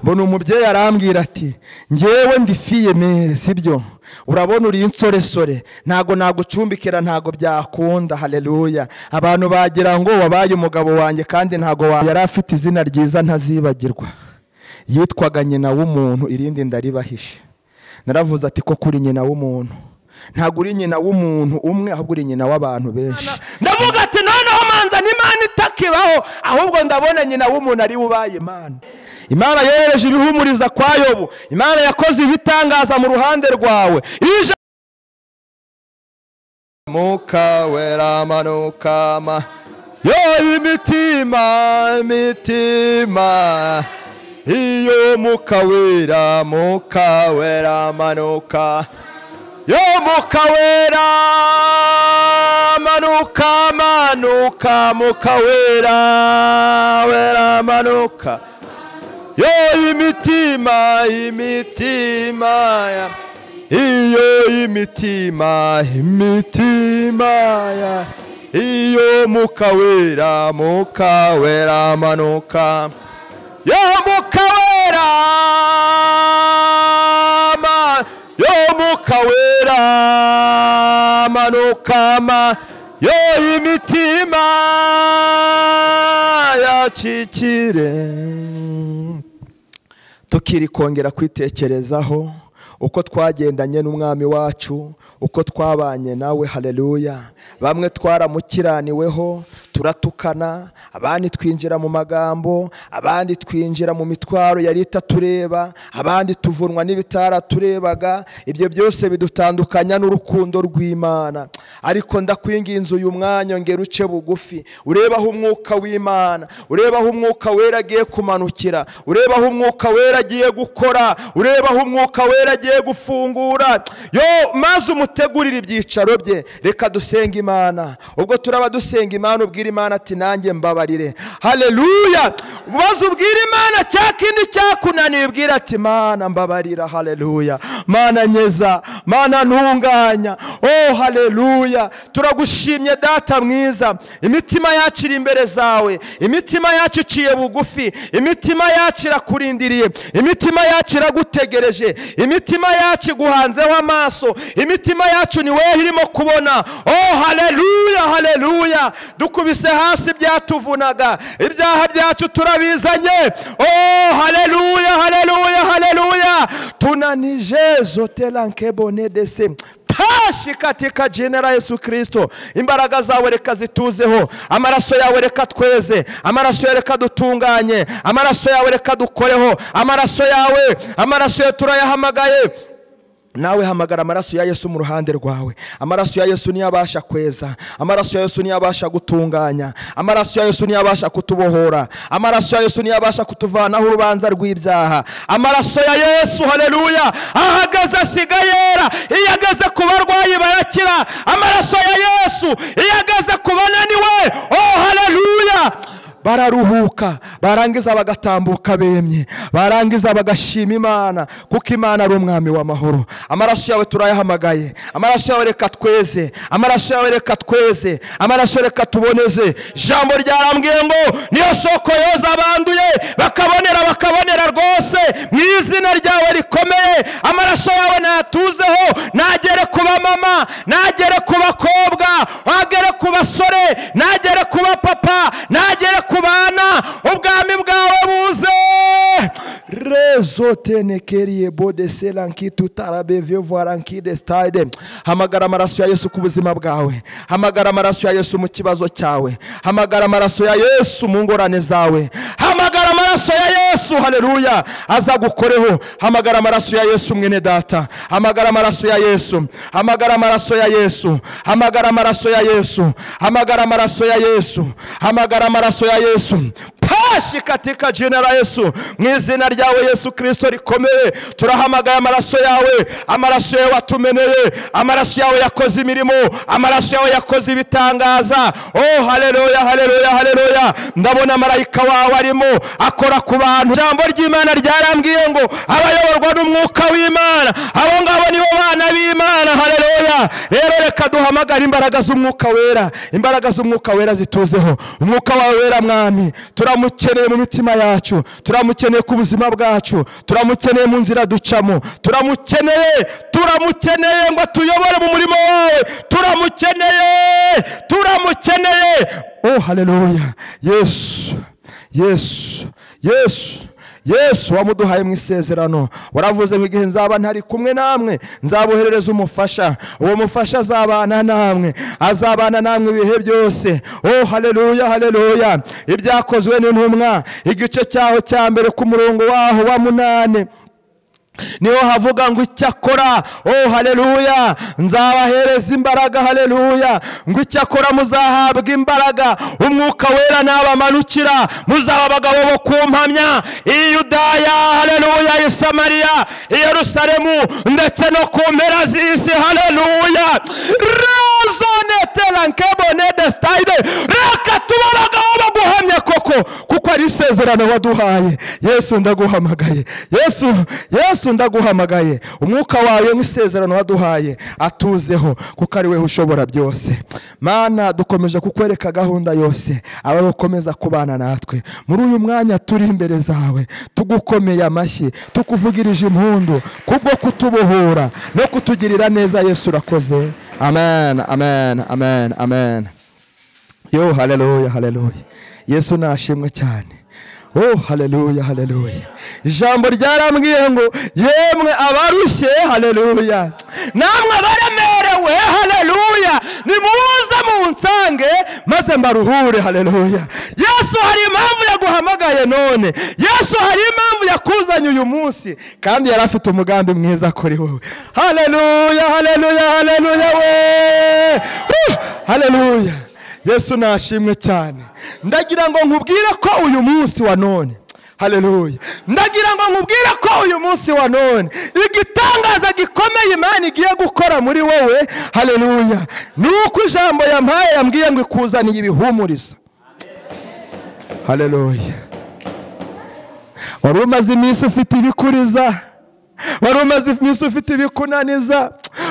Mbona umubyeyi arambwira ati ngewe ndi fiye mere, sibyo? Urabona uri insoresore, ntago nagucumbikira, ntago byakunda. Haleluya. Abantu bagira ngo wabaye umugabo wanjye kandi ntago yari afite izina ryiza ntazibagirwa. Yitwaga nyina w'umuntu, irindi ndaribahishe. Naravuze ati ko kuri nyina w'umuntu, ntago uri nyina w'umuntu umwe, ahubwo uri nyina w'abantu benshi. Ndavuga ati noneho manza n'Imana itakibaho, ahubwo ndabona nyina w'umuntu ari ubaye Imana. Imana yohereje ibihumuriza kwa Yobu, Imana yakoze ibitangaza mu ruhande rwawe. Muka wera manuka yo imitima imitima iyo mukawera mukawera manuka yo mukawera manuka manuka mukawera wera manuka yo imitima imitima iyo imitima imitima ya iyo mukawera mukawera manuka yo mukawera ma yo mukawera manuka ma yo imitima yacikire. Tukiri kongera kwitekerezaho uko twagendanye n'umwami wacu, uko twabanye nawe. Haleluya. Bamwe twaramukiraniweho turatukana, abandi twinjira mu magambo, abandi twinjira mu mitwaro yari itatureba, abandi tuvunwa n'ibitara turebaga. Ibyo byose bidutandukanya n'urukundo rw'Imana. Ariko ndakwinginze uyu mwanya ngera uce bugufi, ureba aho umwuka w'Imana, ureba aho umwuka wera agiye kumanukira, ureba aho umwuka wera agiye gukora, ureba aho umwuka wera agiye gufungura. Yo maze umutegurira ibyicaro bye. Reka dusenga Imana. Ubwo turaba dusenga Imana, ubwira Imana ati nanjye mbabarire. Haleluya. Maze ubwira Imana cya kindi cyakunaniye, ubwira ati Mana mbabarira. Haleluya. Mana nyeza, Mana ntunganya. Oh haleluya. Turagushimye Data mwiza. Imitima yacu iri imbere zawe, imitima yacu iciye bugufi, imitima yacu irakurindiriye, imitima yacu iragutegereje, imitima yacu iguhanzeho amaso, imitima yacu ni wewe irimo kubona. Oh haleluya, haleluya. Dukubise hasi byatuvunaga, ibyaha byacu turabizanye. Oh haleluya, haleluya, haleluya. Tunanije zotelankebone dese pashi katika jina la Yesu Kristo. Imbaraga zawe reka zituzeho, amaraso yawe reka tweze, amaraso yawe reka dutunganye, amaraso yawe reka dukoreho, amaraso yawe, amaraso yawe turayahamagaye. Nawe hamagara amaraso ya Yesu mu ruhande rwawe. Amaraso ya Yesu niyo abasha kweza, amaraso ya Yesu niyo abasha gutunganya, amaraso ya Yesu niyo abasha kutubohora, amaraso ya Yesu niyo abasha kutuvanaho urubanza rw'ibyaha. Amaraso ya Yesu, haleluya, ahagaze asigayera, iyo ageze ku barwayi barakira. Amaraso ya Yesu iyo ageze ku bananiwe, oh haleluya, bararuhuka, barangiza bagatambuka bemye, barangiza bagashima Imana, kuko Imana ari umwami w'amahoro. Amaraso yawe turayahamagaye, amaraso yawe reka tweze, amaraso yawe reka tweze, amaraso reka tuboneze. Jambo ryarambwiye ngo niyo soko yoza abanduye bakabonera, bakabonera rwose mu izina ryawe rikomeye. Amaraso yawe natuzeho, nagere ku bamama, nagere ku bakobwa, agere ku basore, nagere ku bapapa, nagere ku bana, ubwami bwawe buze. Rezotenekeriye bodeselankitutarabevye vorankidestide. Hamagara amaraso ya Yesu ku buzima bwawe, hamagara amaraso ya Yesu mu kibazo cyawe, hamagara amaraso ya Yesu mu ngorane zawe, hamagara amaraso ya Yesu. Haleluya, azagukoreho. Hamagara amaraso ya Yesu mwene data, hamagara amaraso ya Yesu, hamagara amaraso ya Yesu, hamagara amaraso ya Yesu, hamagara amaraso ya Yesu, hamagara amaraso ya Yesu. Pashi katika jina la Yesu, mu izina ryawe Yesu Kristo rikomeye, turahamagaye amaraso yawe, amaraso yawe watumeneye, amaraso yawe yakoze imirimo, amaraso yawe yakoze ibitangaza. Oh haleluya, haleluya, haleluya. Ndabona marayika wawe arimo akora ku bantu. Ijambo ry'Imana ryarambwiye ngo abayoborwa n'umwuka w'Imana, abo ngabo nibo bana b'Imana. Haleluya. Haleluya. Rero reka duhamagara imbaraga z'umwuka wera, imbaraga z'umwuka wera zituzeho. Umwuka wawe wera mwami turamukeneye mu mitima yacu, turamukeneye ku buzima bwacu, turamukeneye mu nzira ducamo, turamukeneye ngo tuyobore mu murimo wawe, turamukeneye. Oh haleluya. Yesu, Yesu, Yesu, Yesu wamuduhaye mu isezerano. Waravuze ngo igihe nzaba ntari kumwe namwe nzaboherereza umufasha, uwo mufasha azabana namwe, azabana namwe ibihe byose. Oh haleluya, haleluya. Ibyakozwe n'intumwa igice cyaho cya mbere ku murongo waho wa 8 niho havuga ngo icyakora, oh haleluya, nzabahereza imbaraga, haleluya, ngo icyakora muzahabwa imbaraga, umwuka wera nabamanukira, muzaba abagabo bo kumpamya i Yudaya, haleluya, i Samariya, i Yerusalemu, ndetse no ku mpera z'isi, haleluya. Reka tuba abagabo bo guhamya koko, kuko ari isezerano waduhaye. Yesu ndaguhamagaye, Yesu ndaguhamagaye, umwuka wawe n'isezerano waduhaye atuzeho, kuko ari we ushobora byose. Mana dukomeje kukwereka gahunda yose, abawe ukomeza kubana natwe muri uyu mwanya turi imbere zawe, tugukomeye amashyi, tukuvugirije impundu kubwo kutubohora no kutugirira neza. Yesu urakoze. Amen, amen, amen, amen. Yo haleluya, haleluya. Yesu nashimwe cyane. Oh haleluya, haleluya. Ijambo ryarambwiye ngo yemwe abarushye, haleluya, namwe abaremerewe, haleluya, nimuze munsange maze mbaruhure, haleluya. Yesu hari impamvu yaguhamagaye none, Yesu hari impamvu yakuzanye uyu munsi, kandi yari afite umugambi mwiza kuri wowe. Haleluya, haleluya, haleluya we. Haleluya. Yesu nashimwe cyane. Ndagira ngo nkubwire ko uyu munsi wa none, haleluya, ndagira ngo nkubwire ko uyu munsi wa none igitangaza gikomeye Imana igiye gukora muri wowe, haleluya, nuko ijambo yampaye yambwiye ngo ikuzaniye ibihumuriza. Haleluya. Wari umaze iminsi ufite ibikuriza, wari umaze iminsi ufite ibikunaniza,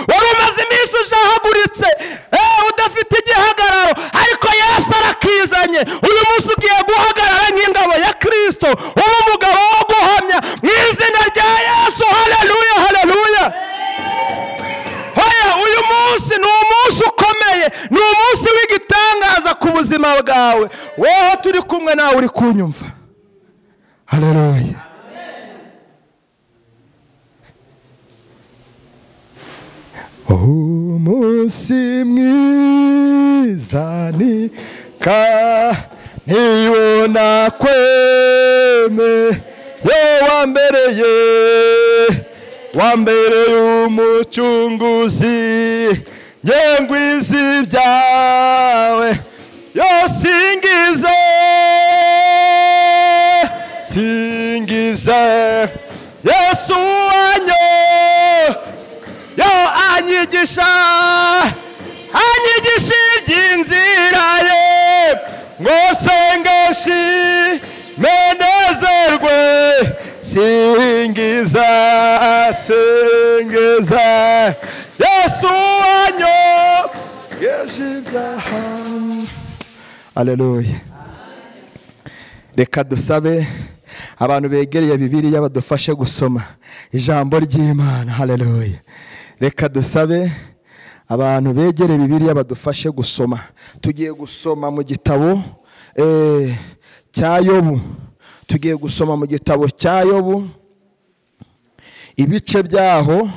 wari umaze iminsi ujahaguritse, udafite igihagararo, ariko Yesu arakizanye. Uyu munsi ugiye guhagarara nk'ingabo ya Kristo, uba umugabo wo guhamya mu izina rya Yesu. Haleluya, haleluya. Hoya, uyu munsi ni umunsi ukomeye, ni umunsi w'igitangaza ku buzima bwawe. Wowe turi kumwe nawe uri kunyumva. Haleluya. Umunsi mwiza ni ka niwo nakweme yo wambereye umucunguzi, ngengwizi byawe yo singize, singize Yesu wanyo, yo anyigisha iby'inzira ye, ngo sengeshi menezerwe, singiza, singiza Yesu wanyo yeshibyaha. Haleluya. Reka dusabe abantu begereye Bibiliya badufashe gusoma ijambo ry'Imana. Haleluya. Reka dusabe abantu begereye Bibiliya badufashe gusoma. Tugiye gusoma mu gitabo cya Yobu. Tugiye gusoma mu gitabo cya Yobu ibice byaho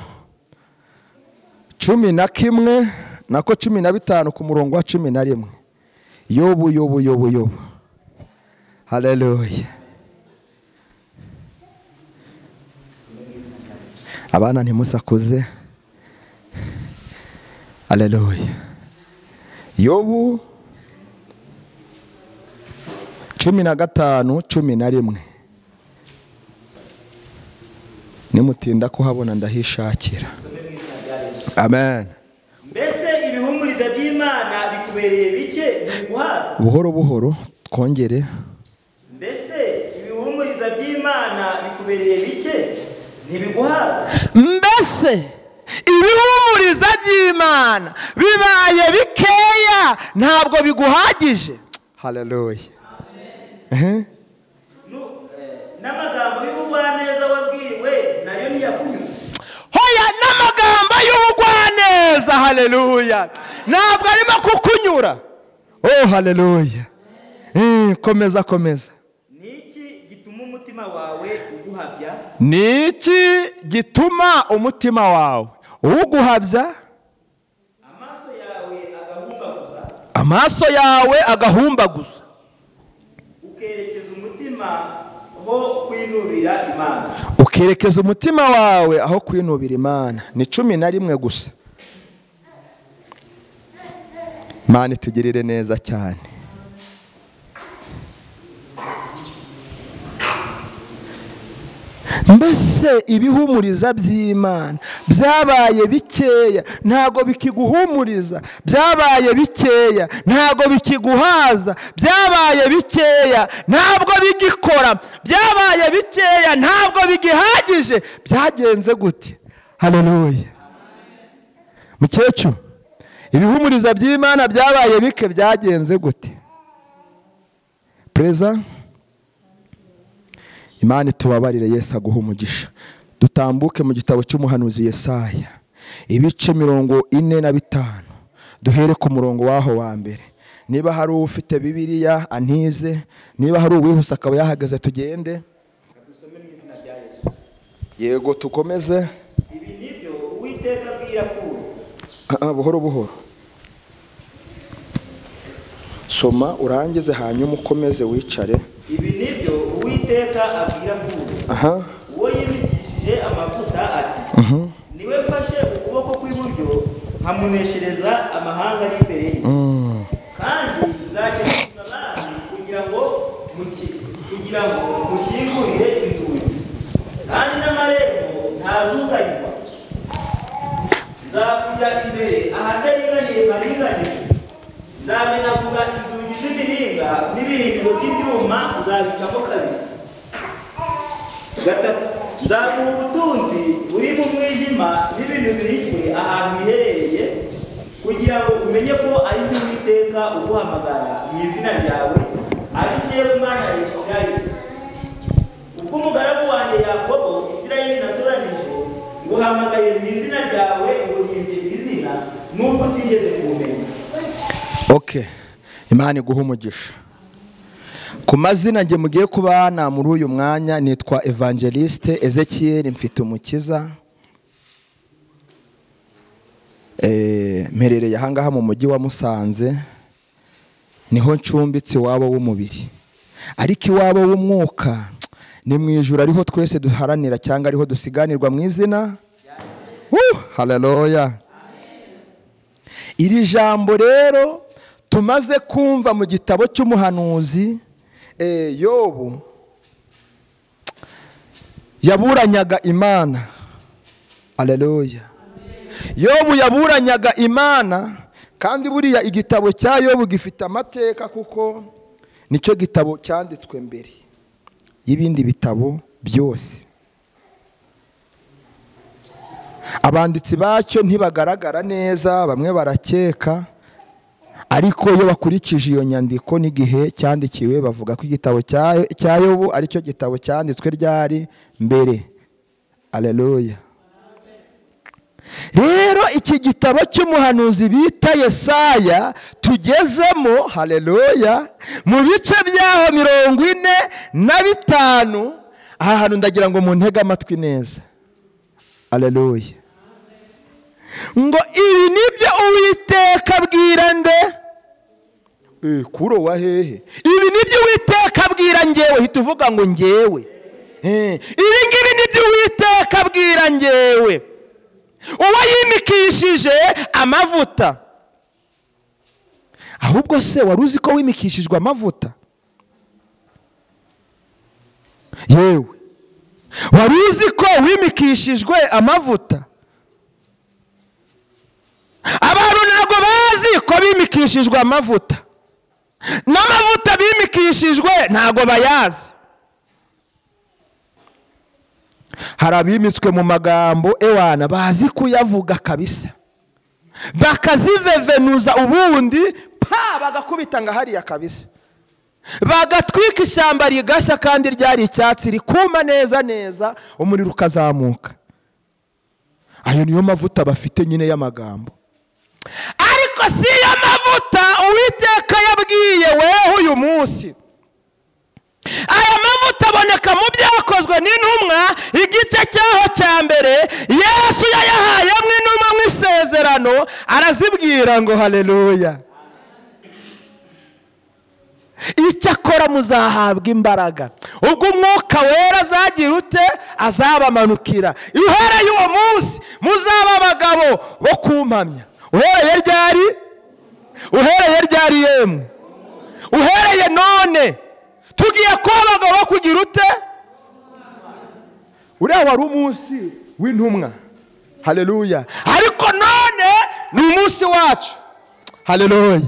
11 nako 15 ku murongo wa 11. Yobu, Yobu, Yobu, Yobu. Haleluya. Abana ntimusakuze. Haleluya. Yobu 15:11. Nimutinda kuhabona ndahishakira. Amen. Mbese ibihumuriza by'Imana bikubereye bike biguhaza? Buhoro buhoro twongere. Mbese ibihumuriza by'Imana bikubereye bike ntibiguhaza? Mbese ibihumuriza Ibihumuriza by'Imana bibaye bikeya, ntabwo biguhagije. Haleluya. N'amagambo y'ubugwaneza wabwiwe nayo ntiyakunyuze. Hoya, n'amagambo y'ubugwaneza, haleluya, ntabwo arimo kukunyura. Oh, haleluya. Komeza komeza. Niki gituma umutima wawe uguhabya? Niki gituma umutima wawe uguhabya? Amaso yawe agahumbaguza. Amaso yawe agahumbaguza. Ukerekeza umutima aho kwinubira Imana. Ukerekeza umutima wawe aho kwinubira Imana. Ni 11 gusa. Imana itugirire neza cyane. Mbese ibihumuriza by'Imana byabaye bikeya, ntago bikiguhumuriza. Byabaye bikeya, ntago bikiguhaza. Byabaye bikeya, ntabwo bigikora. Byabaye bikeya, ntabwo bigihagije. Byagenze gute? Haleluya. Mukecuru, ibihumuriza by'Imana byabaye bike, byagenze gute? Preza, Imana itubabarire, Yesu aguhe umugisha. Dutambuke mu gitabo cy'umuhanuzi Yesaya, ibice 45, duhere ku murongo waho wa mbere. Niba hari ufite Bibiliya antize, niba hari uwihuse akaba yahagaze tugende. Dusome mu izina rya Yesu. Yego, tukomeze. Ibi nibyo Uwiteka abwira Kuro. Buhoro buhoro. Soma urangize hanyuma ukomeze wicare. Ibi nibyo Uwiteka abwira Kuro. Uwo yimikishije amavuta ati: niwe mfashe ukuboko kw'iburyo nkamuneshereza amahanga ari imbere ye. Kandi nzakemura abami kugira ngo mukingurire inzugi, kandi n'amarembo ntazugarirwa. Nzakujya imbere ahataringaniye mparinganire, nzamenagura inzugi z'imiringa n'ibihindiro by'ibyuma nzabicamo kabiri. Gatatu, nzaguha ubutunzi buri mu mwijima n'ibintu bihishwe ahantu hiherereye, kugira ngo umenye ko ari jye Uwiteka uguhamagara mu izina ryawe, ari jyewe Mana ya Isirayeli. Ubwo umugaragu wanjye Yakobo, Isirayeli natoranije, nguhamagaye mu izina ryawe, nguhimbye izina nubwo utigeze kumenya. Okay, Imana iguhe umugisha. Ku mazina nge mugiye kubana muri uyu mwanya, nitwa Evangeliste Ezekiel Mfitumukiza. Mperereye ahangaha mu mujyi wa Musanze, niho ncumbitse iwabo w'umubiri. Ariko iwabo w'umwuka ni mu ijuru, ariho twese duharanira cyangwa ariho dusiganirwa mu izina. Haleluya. Iri jambo rero tumaze kumva mu gitabo cy'umuhanuzi Yobu, yaburanyaga Imana. Haleluya. Yobu yaburanyaga Imana, kandi buriya igitabo cya Yobu gifite amateka, kuko nicyo gitabo cyanditswe mbere y'ibindi bitabo byose. Abanditsi bacyo ntibagaragara neza, bamwe barakeka, ariko iyo bakurikije iyo nyandiko n'igihe cyandikiwe bavuga ko igitabo cya Yobu aricyo gitabo cyanditswe ryari mbere. Haleluya. Rero iki gitabo cy'umuhanuzi bita Yesaya tugezemo, haleluya, mu bice byaho 45, aha hantu ndagira ngo muntege amatwi neza. Haleluya. Ngo ibi nibyo Uwiteka abwira nde? Kuro wa hehe? Ibi nibyo Uwiteka abwira ngewe. Hita uvuga ngo ngewe. Ibi ngibi nibyo Uwiteka abwira ngewe, uwo yimikishije amavuta. Ahubwo se wari uzi ko wimikishijwe amavuta? Yewe, wari uzi ko wimikishijwe amavuta? Abantu ntabwo bazi ko bimikishijwe amavuta, n'amavuta bimikishijwe ntabwo bayazi. Hari abimitswe mu magambo ewana bazi kuyavuga kabisa, bakazivevenuza ubundi pa bagakubita nga hariya kabisa, bagatwika ishyamba rigashya kandi ryari icyatsi rikuma neza neza, umuriro ukazamuka. Ayo niyo mavuta bafite nyine y'amagambo. Ariko si yo mavuta Uwiteka yabwiye weho uyu munsi. Aya mavuta aboneka mu byakozwe n'intumwa igice cyaho cya mbere. Yesu yayahayemo intumwa mu isezerano, arazibwira ngo haleluya, icyakora muzahabwa imbaraga ubwo Umwuka Wera azagira ute? Azabamanukira. Uhereye uwo munsi muzaba abagabo bo kumpamya. Uhereye ryari? Uhereye ryari yemwe? Uhereye none tugiye kuba abagabo bo kugira ute? Uriya wari umunsi w'intumwa, haleluya, ariko none ni umunsi wacu, haleluya.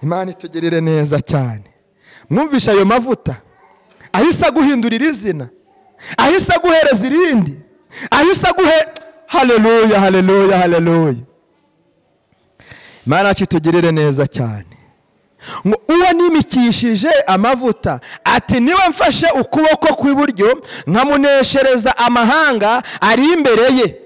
Imana itugirire neza cyane. Mwumvisha ayo mavuta ahise aguhindurira izina, ahise aguhereza irindi, ahise aguhe haleluya, haleluya, haleluya. Imana itugirire neza cyane. Ngo uwo nimikishije amavuta ati niwe mfashe ukuboko kw'iburyo nkamuneshereza amahanga ari imbere ye.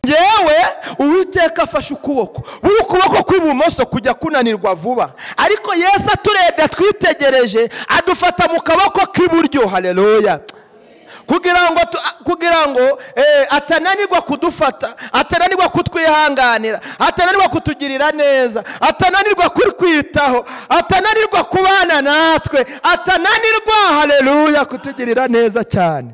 Ngewe Uwiteka afashe ukuboko, buri ukuboko kw'ibumoso kujya kunanirwa vuba, ariko Yesu aturebye twitegereje adufata mu kaboko k'iburyo, haleluya, kugira ngo atananirwa kudufata, atananirwa kutwihanganira, atananirwa kutugirira neza, atananirwa kwitaho, atananirwa kubana natwe, atananirwa, haleluya, kutugirira neza cyane.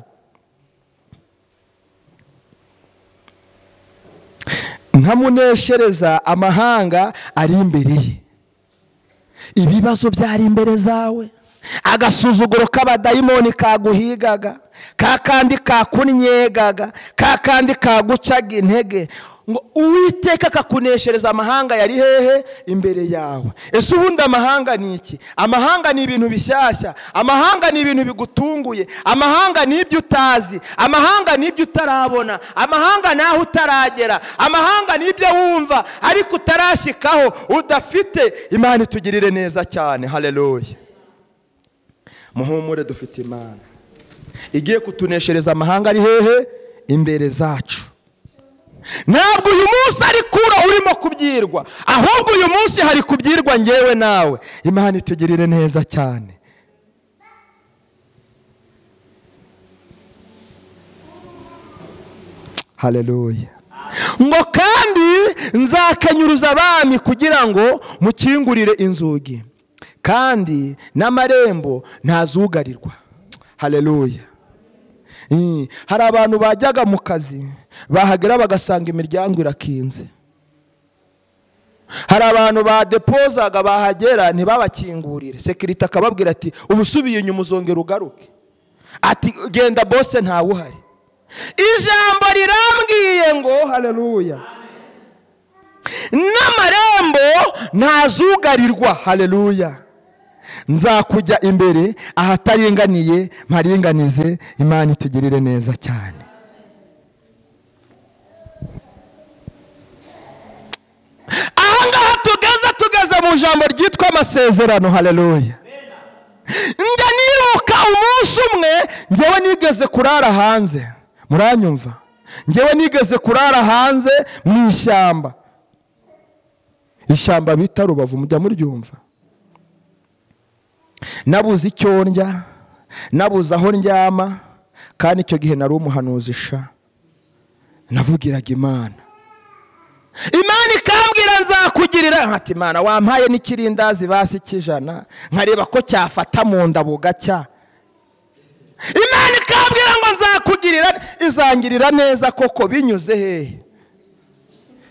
Nkamuneshereza amahanga ari imbere ye. Ibibazo byari imbere zawe, agasuzuguro k'abadayimoni kaguhigaga, kakandi kakunyegaga, kakandi kagucaga intege, ngo Uwiteka akakuneshereza amahanga yari hehe? Imbere yawe. Ese ubundi amahanga ni iki? Amahanga ni ibintu bishyashya, amahanga ni ibintu bigutunguye, amahanga ni ibyo utazi, amahanga ni ibyo utarabona, amahanga naho utaragera, amahanga ni ibyo wumva ariko utarashyikaho, udafite. Imana itugirire neza cyane, haleluya. Muhumure, dufite Imana igiye kutuneshereza amahanga ari hehe? Imbere zacu. Ntabwo uyu munsi ari kura urimo kubyirwa, ahubwo uyu munsi hari kubyirwa ngewe nawe. Imana itugirire neza cyane. Haleluya. Ngo kandi nzakanyuruza abami kugira ngo mukingurire inzugi, kandi n'amarembo ntazugarirwa. Haleluya. Hari abantu bajyaga mu kazi bahagera bagasanga imiryango irakinze. Hari abantu badepozaga bahagera ntibabakingurire, sekirite akababwira ati ubusubiye inyuma uzongera ugaruke, ati genda bose ntawe uhari. Ijambo rirambwiye ngo haleluya, n'amarembo ntazugarirwa, haleluya. Nzakujya imbere ahataringaniye mparinganize. Imana itugirire neza cyane. Ahangaha tugeze mu jambo ryitwa amasezerano, haleluya. Njya nibuka umunsi umwe ngewe nigeze kurara hanze, muranyumva, ngewe nigeze kurara hanze mu ishyamba, ishyamba bita Rubavu, mujya muryumva. Nabuze icyo ndya, nabuze aho ndyama, kandi icyo gihe nari umuhanuzi sha, navugiraga Imana. Imana ikambwira nzakugirira, nkati Imana wampaye n'ikirindazi basi cy'ijana nkareba ko cyafata mu nda bugacya. Imana ikambwira ngo nzakugirira, izangirira neza koko binyuze hehe?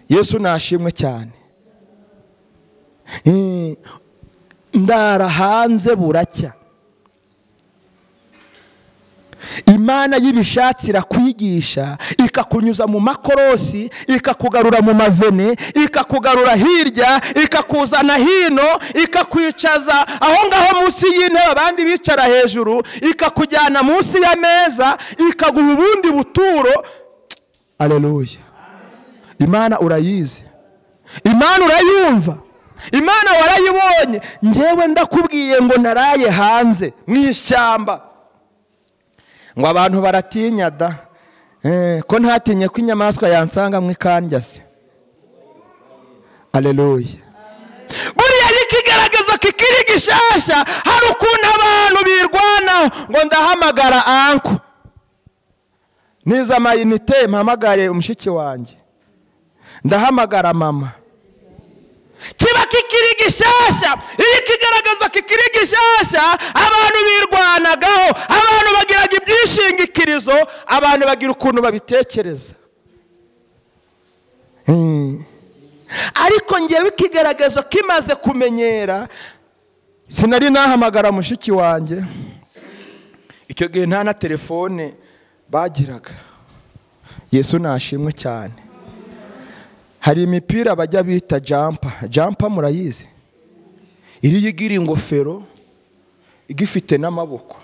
Yesu nashimwe cyane. Ndara hanze buracya. Imana y'ibishatsi irakwigisha, ikakunyuza mu makorosi, ikakugarura mu mavene, ikakugarura hirya, ikakuzana hino, ikakwicaza aho ngaho munsi y'intebe abandi bicara hejuru, ikakujyana munsi y'ameza, ikaguha ubundi buturo. Haleluya. Imana urayizi, Imana urayumva, Imana warayibonye. Njyewe ndakubwiye ngo naraye hanze mu ishyamba, ngo abantu baratinya da, ko ntatinye ko inyamaswa yansanga mu ikandya se. Haleluya. Buriya ikigaragaza kikiri gishasha, hari ukuntu abantu birwanaho ngo ndahamagara anko, niza amayinite mpamagare umushiki wanjye, ndahamagara mama. Kiba kikiri gishasha. Iyo ikigaragaza kikiri gishasha, abantu birwanagaho, abantu bagiraga ibyishingikirizo, abantu bagira ukuntu babitekereza. Ariko ngewe ikigaragazo kimaze kumenyera, sinari nahamagara mushiki wanjye. Icyo gihe nta na telefone bagiraga. Yesu nashimwe cyane. Hari imipira bajya bita jampa. Jampa murayizi? Iri igira ingofero igifite n'amaboko.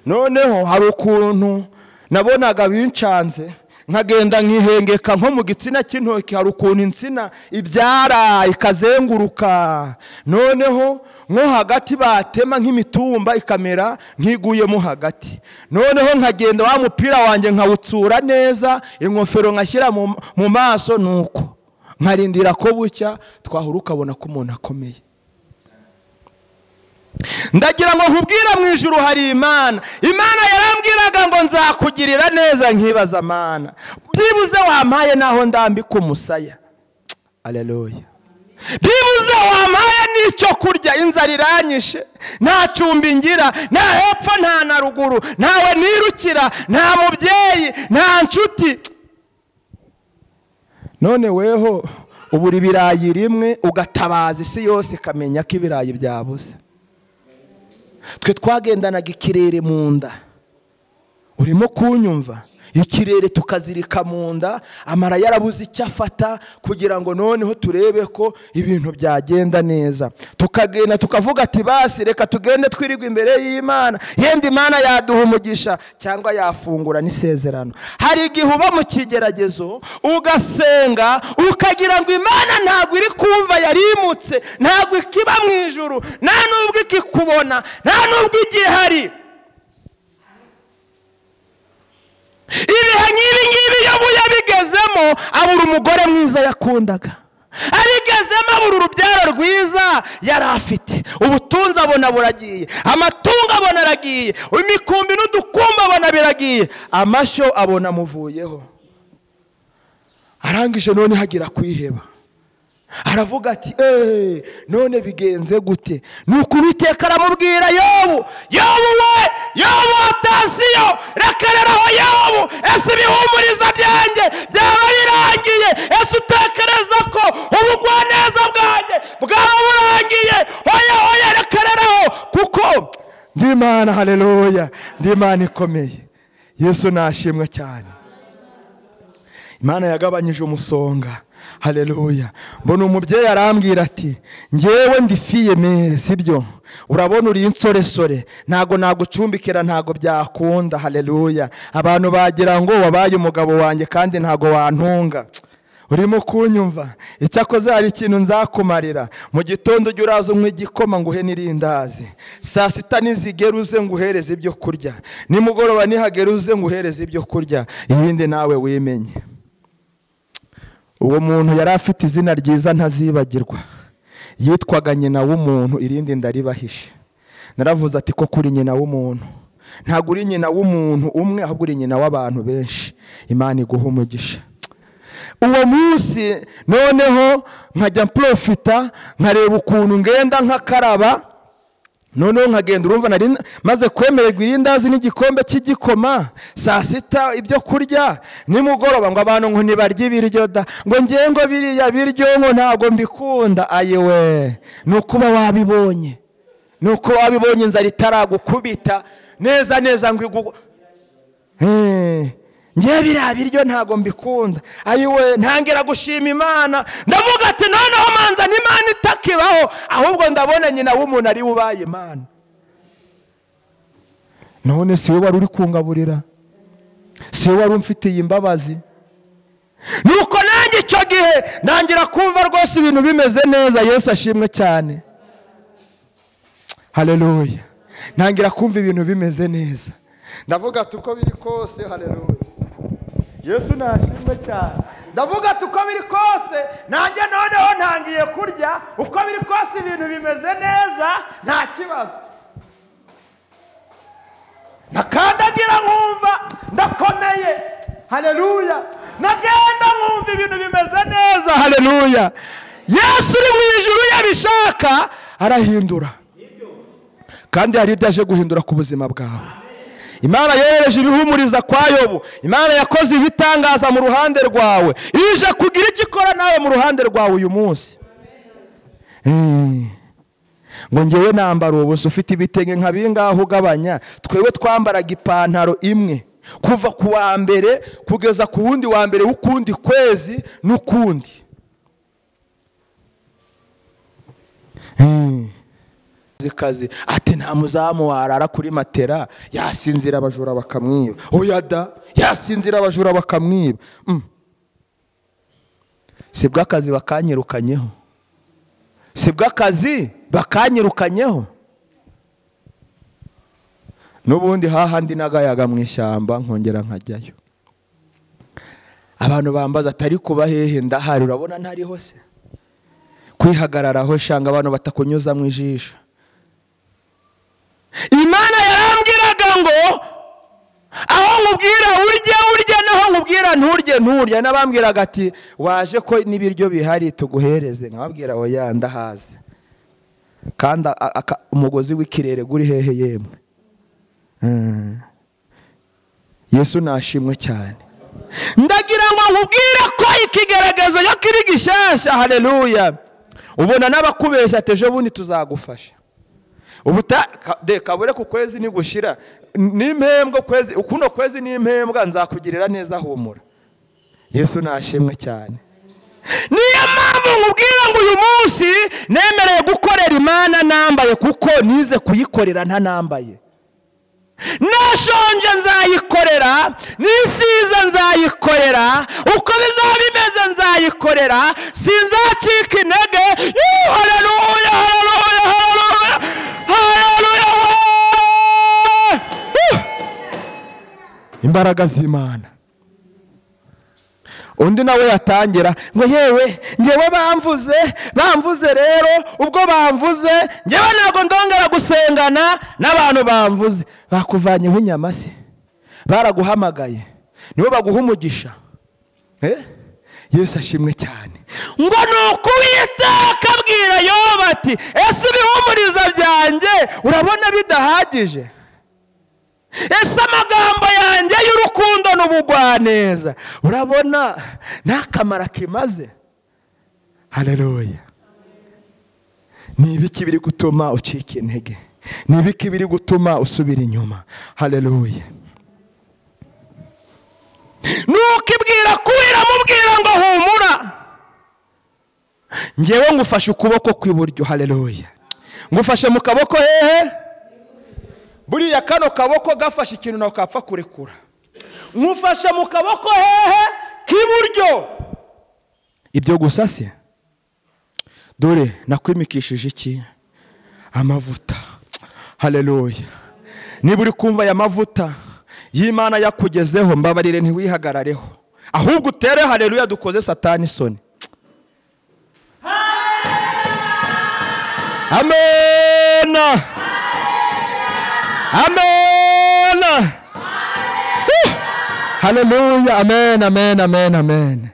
Noneho hari ukuntu nabonaga bincanze, nkagenda nkihengeka nko mu gitsina cy'intoki, hari ukuntu insina ibyara ikazenguruka, noneho nko hagati batema nk'imitumba ikamera nkiguyemo hagati. Noneho nkagenda wa mupira wanjye nkawutsura neza, ingofero nkashyira mu maso, nuko nkarindira ko bucya twahura ukabona ko umuntu akomeye. Ndagira ngo nkubwira mu ijuru hari Imana. Imana yarambwiraga ngo nzakugirira neza, nkibaza Mana byibuze wampaye naho ndambika umusaya. Haleluya. Byibuze wampaye n'icyo kurya, inzara iranyishe, nta cumbi ngira, nta hepfo nta na ruguru, ntawe nirukira, nta mubyeyi, nta nshuti. None weho ubura ibirayi rimwe ugatabaza isi yose ikamenya ko ibirayi byabuze. Twe twagendanaga ikirere mu nda. Urimo kunyumva? Ikirere tukazirika mu nda, amara yarabuze icyo afata kugira ngo noneho turebe ko ibintu byagenda neza. Tukagenda tukavuga ati basi reka tugende twirirwe imbere y'Imana, yenda Imana yaduha umugisha cyangwa yafungura n'isezerano. Hari igihe uba mu kigeragezo ugasenga ukagira ngo Imana ntabwo iri kumva, yarimutse, ntabwo ikiba mu ijuru, nta nubwo ikikubona, nta nubwo igihari. Ibihe nk'ibi ngibi Yobu yabigezemo, abura umugore mwiza yakundaga, abigezemo abura urubyaro rwiza yari afite, ubutunzi abona buragiye, amatungo abona aragiye, imikumbi n'udukumbi abona biragiye, amashyo abona amuvuyeho. Arangije none hagira kwiheba, aravuga ati none bigenze gute? Nuko Uwiteka aramubwira Yobu, Yobu we, Yobu atasiyo, rekereraho Yobu, ese ibihumuriza byanjye byaba birangiye? Ese utekereza ko ubugwaneza bwanjye bwaba burangiye? Oya oya, rekereraho, kuko ndi Imana. Haleluya, ndi Imana ikomeye. Yesu nashimwe cyane. Imana yagabanyije umusonga. Haleluya. Mbona umubyeyi arambwira ati ngewe ndi fiye mere, sibyo? Urabona uri insoresore, ntago nagucumbikira, ntago byakunda. Haleluya. Abantu bagira ngo wabaye umugabo wanjye kandi ntago wantunga. Urimo kunyumva? Icyakoze hari ikintu nzakumarira. Mu gitondo ujye uraza unywe igikoma nguhe n'irindazi, saa sita nizigera uze nguhereze ibyo kurya, nimugoroba nihagera uze nguhereze ibyo kurya, ibindi nawe wimenye. Uwo muntu yari afite izina ryiza ntazibagirwa, yitwaga nyina w'umuntu, irindi ndaribahishe. Naravuze ati ko kuri nyina w'umuntu, ntabwo uri nyina w'umuntu umwe, ahubwo uri nyina w'abantu benshi. Imana iguha umugisha. Uwo munsi noneho nkajya mprofita, nkareba ukuntu ngenda nkakaraba, noneho nkagenda, urumva nari maze kwemererwa irindazi n'igikombe cy'igikoma, saa sita ibyo kurya, nimugoroba ngo abantu ngo ntibarye ibiryo da, ngo ngiye ngo biriya biryo ngo ntabwo mbikunda. Ayiwe, ni ukuba wabibonye, ni uko wabibonye inzara itaragukubita neza neza ngo Ngewe biriya biryo ntabwo mbikunda. Ayiwe, ntangira gushima Imana. Ndavuga ati noneho manza n'Imana itakibaho, ahubwo ndabona nyina w'umuntu ari ubaye Imana. None si we wari uri kungaburira, si we wari umfitiye imbabazi. Nuko nanjye icyo gihe ntangira kumva rwose ibintu bimeze neza. Yesu ashimwe cyane. Haleluya. Ntangira kumva ibintu bimeze neza. Ndavuga ati uko biri kose, haleluya, Yesu nashimwe cyane. Ndavuga ati uko biri kose nanjye noneho ntangiye kurya, uko biri kose ibintu bimeze neza, nta kibazo. Nakandagira nkumva ndakomeye. Haleluya. Nagenda nkumva ibintu bimeze neza. Haleluya. Yesu uri mu ijuru yabishaka arahindura. Kandi hari ibyo aje guhindura ku buzima bwawe. Imana yohereje ibihumuriza kwa Yobu. Imana yakoze ibitangaza mu ruhande rwawe. Ije kugira icyo ikora nawe mu ruhande rwawe uyu munsi. Ngo ngewe nambara ubusa, ufite ibitenge nka bingaho ugabanya. Twewe twambaraga ipantaro imwe kuva ku wa mbere kugeza ku wundi wa mbere w'ukundi kwezi n'ukundi. Kazi ati nta muzamu warara kuri matera yasinzira abajura bakamwiba. Oya da, yasinzira abajura bakamwiba. Sibwo akazi bakanyirukanyeho. Sibwo akazi bakanyirukanyeho. N'ubundi hahandi nagayaga mu ishyamba nkongera nkajyayo. Abantu bambaza atari kuba hehe, ndahari, urabona ntariho se. Kwihagararaho shanga abantu batakunyuza mu ijisho. Imana yarambwiraga ngo aho nkubwira urye urye, naho nkubwira nturye nturye. Nabambwiraga ati waje ko n'ibiryo bihari tuguhereze, nkababwira oya ndahaze. Kandi umugozi w'ikirere guri hehe yemwe. Yesu nashimwe cyane. Ndagira ngo nkubwire ko ikigaragaza yo kiri gishasha. Haleluya. Ubona n'abakubeshya ati ejo bundi tuzagufasha. Ubuta de kabure ku kwezi nigushira n'impembwa kwezi ukuno kwezi n'impembwa nzakugirira neza, humura. Yesu nashimwe cyane. Niyo mpamvu nkubwira ngo uyu munsi nemereye gukorera Imana nambaye, kuko nize kuyikorera ntanambaye. Nashonje nzayikorera, nisiza nzayikorera, uko bizaba bimeze nzayikorera, sinzacika intege. Haleluya, haleluya, haleluya, haleluya. Imbaraga z'Imana. Undi nawe yatangira ngo yewe ngewe bamvuze rero ubwo bamvuze ngewe ntabwo ndongera gusengana n'abantu bamvuze. Bakuvanyeho inyama se, baraguhamagaye nibo baguha umugisha. Yesu ashimwe cyane. Ngo nuko Uwiteka abwira Yobu ati ese ibihumuriza byanjye urabona bidahagije? Ese amagambo yanjye y'urukundo n'ubugwaneza urabona nta kamaro kimaze? Haleluya. Ni ibiki biri gutuma ucika intege? Ni ibiki biri gutuma usubira inyuma? Haleluya. Nuko ibwira kuwira mubwira ngo humura, ngewe ngufashe ukuboko kw'iburyo. Haleluya. Ngufashe mu kaboko hehe? Buriya kano kaboko gafashe ikintu nawe kapfa kurekura. Ngufashe mu kaboko hehe? K'iburyo. Ibyo gusa se? Dore nakwimikishije iki? Amavuta. Haleluya. Niba uri kumva aya mavuta y'Imana yakugezeho, mbabarire ntiwihagarareho, ahubwo utere haleluya dukoze Satani isoni. Amen. Amen. Haleluya. Amen, amen, amen, amen.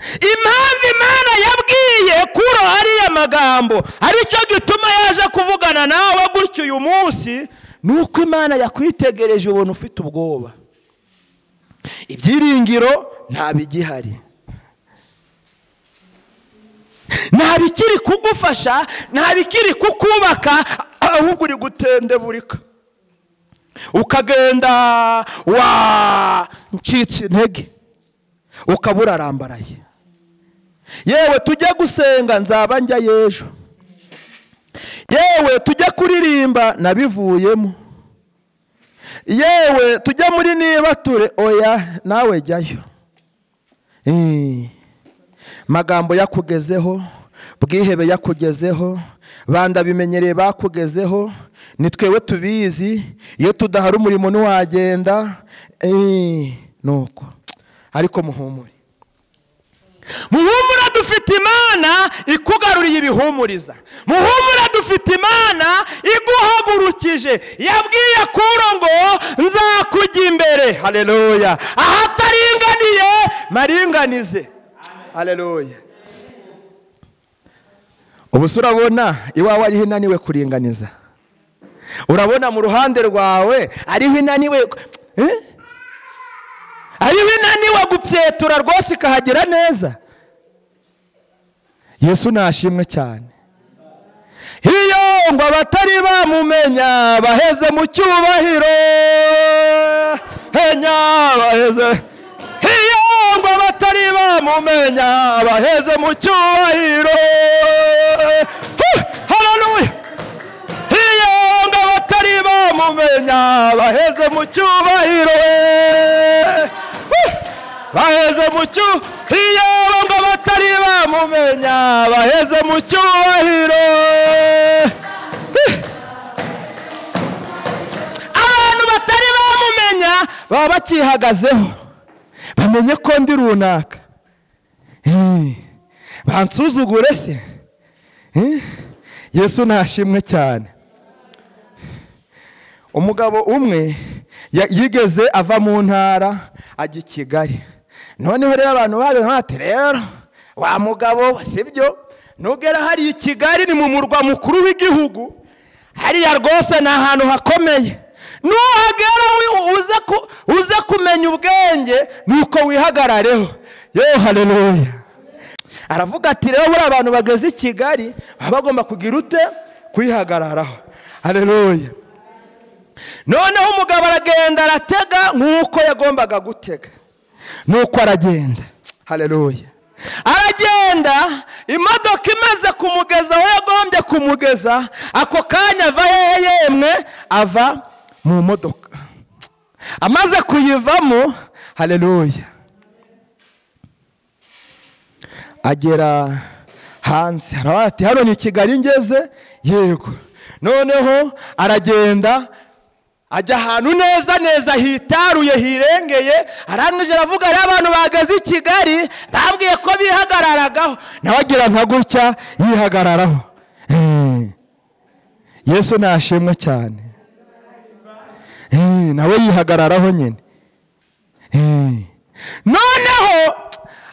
Impamvu Imana yabwiye Kuro ariya magambo aricyo gituma yaje kuvugana nawe gutyo uyu munsi, nuko Imana yakwitegereje ubona ufite ubwoba. Ibyiringiro nta bigihari, nta bikiri kugufasha, nta bikiri kukubaka, ahubwo uri gutendeburika. Ukagenda wa ncitse intege, ukabura arambaraye. Yewe tujye gusenga nzaba njya yejo, yewe tujye kuririmba nabivuyemo, yewe tujye muri niba ture, oya nawe jyayo. Magambo yakugezeho, bwihebe yakugezeho, banda bimenyereye bakugezeho, nitwewe tubizi, iyo tudahari umurimo ntiwagenda. Nuko ariko muhumure, muhumura dufite Imana ikugaruriye ibihumuriza, muhumura dufite Imana iguhagurukije. Yabwiye Kuro ngo nzakujya imbere. Haleluya. Ahataringaniye maringanize. Haleluya. Ubu se urabona iwawe ariho inaniwe kuringaniza? Urabona mu ruhande rwawe ariho inaniwe, ariho inaniwe gupyetura rwose ikahagera neza? Yesu nashimwe cyane. Iyo ngo abatari bamumenya baheze mu cyubahiro, henya baheze. Iyo ngo abatari bamumenya baheze mu cyubahiro. Haleluya. Iyo ngo abatari bamumenya baheze mu cyubahiro, baheze mu cyubahiro. Iyo ngo abatari bamumenya baheze mu cyubahiro. Abantu batari bamumenya baba bakihagazeho, bamenye ko ndi runaka, bansuzugure se. Yesu nashimwe cyane. Umugabo umwe yigeze ava mu ntara ajya i Kigali. Noneho rero abantu baje bati rero wa mugabo sibyo, nugera hari i Kigali ni mu murwa mukuru w'igihugu, hariya rwose ni ahantu hakomeye, nuhagera uze kumenya ubwenge nuko wihagarareho. Yo haleluya. Aravuga ati rero buri abantu bageze i Kigali baba bagomba kugira ute? Kwihagararaho. Haleluya. Noneho umugabo aragenda aratega nk'uko yagombaga gutega, nuko aragenda. Haleluya. Aragenda, imodoka imaze kumugeza aho yagombye kumugeza, ako kanya ava hehe yemwe? Ava mu modoka. Amaze kuyivamo, haleluya, agera hanze. Aravuga ati hano ni Kigali ngeze? Yego. Noneho aragenda ajya ahantu neza neza hitaruye hirengeye. Arangije aravuga ari abantu bageze i Kigali bambwiye ko bihagararagaho, nawe agira nka gutya yihagararaho. Yesu nashimwe cyane. Nawe yihagararaho nyine. Noneho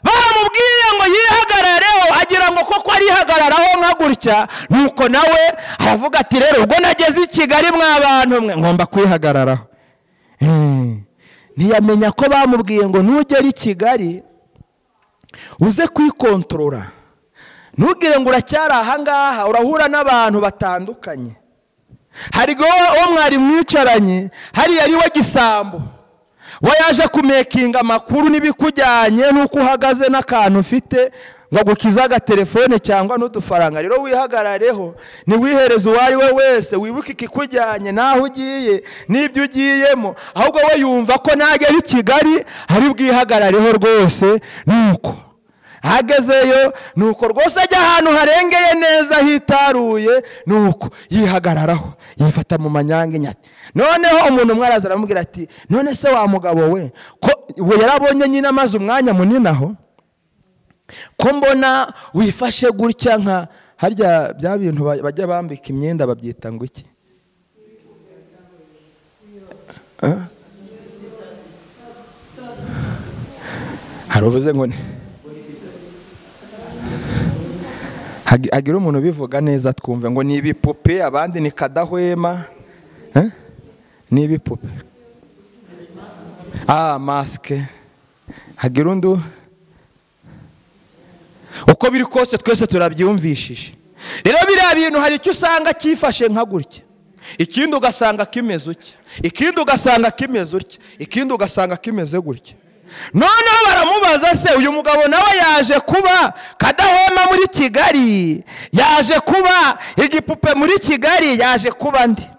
baramubwiye ngo yihagarareho, agira ngo koko arihagararaho nka gutya, nuko nawe aravuga ati rero ubwo nageze i Kigali mwa bantu mwe ngomba kwihagararaho. Ntiyamenya ko bamubwiye ngo nugera i Kigali uze kwikontorora, ntugire ngo uracyari aha ngaha, urahura n'abantu batandukanye. Hari uwo mwari mwicaranye hariya ari we gisambo, we yaje kumekinga amakuru n'ibikujyanye n'uko uhagaze n'akantu ufite ngo agukize agatelefone cyangwa n'udufaranga. Rero wihagarareho, ntiwihereze uwo ari we wese, wibuke ikikujyanye n'aho ugiye n'ibyo ugiyemo. Ahubwo we yumva ko nagera i Kigali ari bwihagarareho rwose. Nuko agezeyo, nuko rwose ajya ahantu harengeye neza hitaruye, nuko yihagararaho, yifata mu manyange nyati. Noneho umuntu umwe araza aramubwira ati none se wa mugabo we, ko we yarabonye nyine amaze umwanya munini aho, ko mbona wifashe gutya nka harya bya bintu bajya bambika imyenda babyita ngo iki? Haruvuze ngo hagira umuntu bivuga neza twumve ngo ni ibipupe, abandi ni kadahwema. Ni ibipupe, maske. Hagira undi. Uko biri kose twese turabyumvishije. Rero biriya bintu hari icyo usanga cyifashe nka gutya, Ikindi ugasanga kimeze utya, ikindi ugasanga kimeze utya, ikindi ugasanga kimeze gutya. Noneho baramubaza se uyu mugabo nawe yaje kuba kadahema muri Kigali, yaje kuba igipupe muri Kigali, yaje kuba ndi?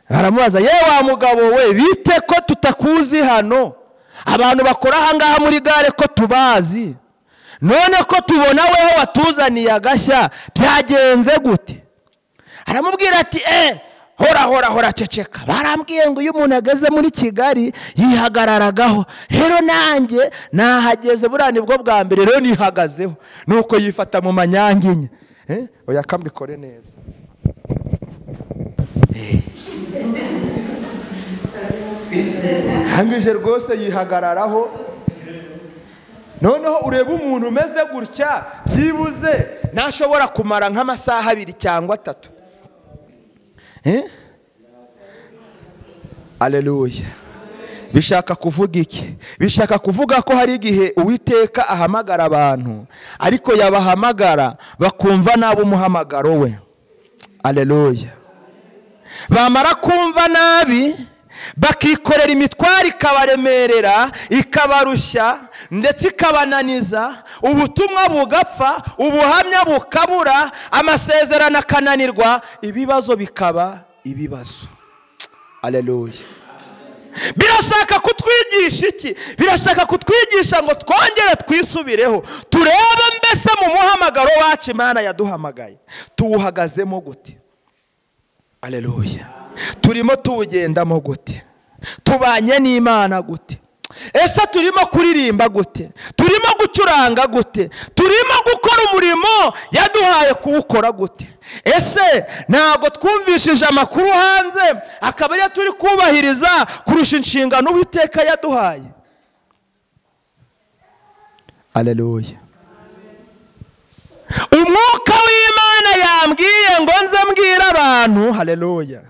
Baramubaza ye wa mugabo we bite ko tutakuzi hano, abantu bakora ahangaha muri gare ko tubazi, none ko tubona weho watuzaniye agashya byagenze gute? Aramubwira ati hora hora hora ceceka, barambwiye ngo iyo umuntu ageze muri Kigali yihagararagaho, rero nanjye nahageze buriya nibwo bwa mbere rero nihagazeho. Nuko yifata mu manyanginya. Oya kambikore neza. Hangije rwose yihagararaho. Noneho ureba umuntu umeze gutya byibuze ntashobora kumara nk'amasaha 2 cyangwa 3. Haleluya. Bishaka kuvuga iki? Bishaka kuvuga ko hari igihe Uwiteka ahamagara abantu, ariko yabahamagara bakumva nabo umuhamagaro we. Haleluya. Bamara kumva nabi bakikorera imitwaro ikabaremerera, ikabarushya ndetse ikabananiza, ubutumwa bugapfa, ubuhamya bukabura, amasezerano akananirwa, ibibazo bikaba ibibazo. Haleluya. Birashaka kutwigisha iki? Birashaka kutwigisha ngo twongere twisubireho, turebe mbese mu muhamagaro wacu Imana yaduhamagaye tuwuhagazemo gute. Haleluya. Turimo tuwugendamo gute? Tubanye n'Imana gute? Ese turimo kuririmba gute? Turimo gucuranga gute? Turimo gukora umurimo yaduhaye kuwukora gute? Ese ntabwo twumvishije amakuru hanze akaba ariyo turi kubahiriza kurusha inshingano Uwiteka yaduhaye? Haleluya. Umwuka w'Imana yambwiye ngo nze mbwire abantu, haleluya,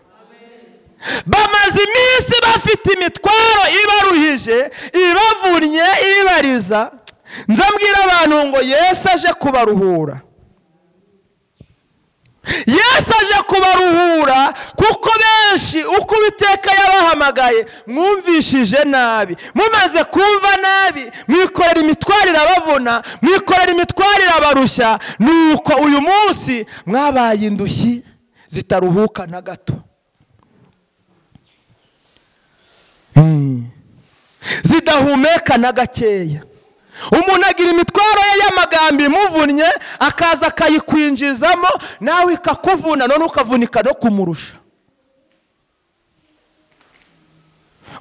bamaze iminsi bafite imitwaro ibaruhije, ibavunnye, ibariza. Nze mbwire abantu ngo Yesu aje kubaruhura. Yesu aje kubaruhura kuko benshi uko Uwiteka yabahamagaye mwumvishije nabi, mumaze kumva nabi mwikorera imitwaro irabavuna, mwikorera imitwaro irabarushya, nuko uyu munsi mwabaye indushyi zitaruhuka na gato, zidahumeka na gakeya. Umuntu agira imitwaro ye y'amagambo imuvunnye, akaza akayikwinjizamo nawe ikakuvuna, none ukavunika no kumurusha.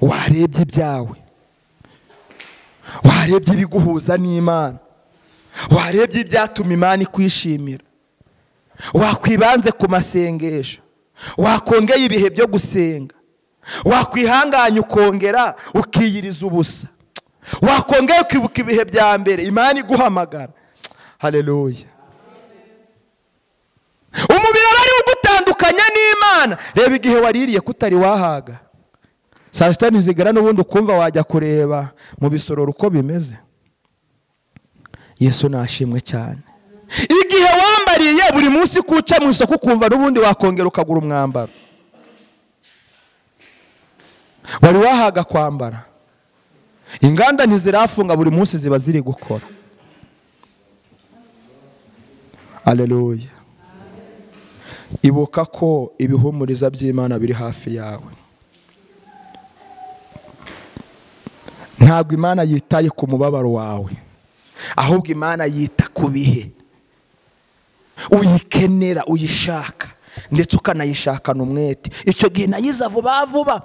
Warebye ibyawe, warebye ibiguhuza n'Imana, warebye ibyatuma Imana ikwishimira, wakwibanze ku masengesho, wakongeye ibihe byo gusenga, wakwihanganya ukongera ukiyiriza ubusa, wakongera ukibuka ibihe bya mbere Imana iguhamagara. Haleluya. Umubiri ari ugutandukanya n'Imana. Reba igihe waririye kutari wahaga, saa sita ntizigera n'ubundi ukumva wajya kureba mu bisororo uko bimeze. Yesu nashimwe cyane. Igihe wambariye buri munsi kuca mu isoko ukumva n'ubundi wakongera ukagura umwambaro, wari wahaga kwambara. Inganda ntizirafunga, buri munsi ziba ziri gukora. Haleluya. Ibuka ko ibihumuriza by'Imana biri hafi yawe. Ntabwo Imana yitaye ku mubabaro wawe, ahubwo Imana yita ku bihe uyikenera, uyishaka, ndetse ukanayishakana umwete. Icyo gihe nayiza vuba vuba,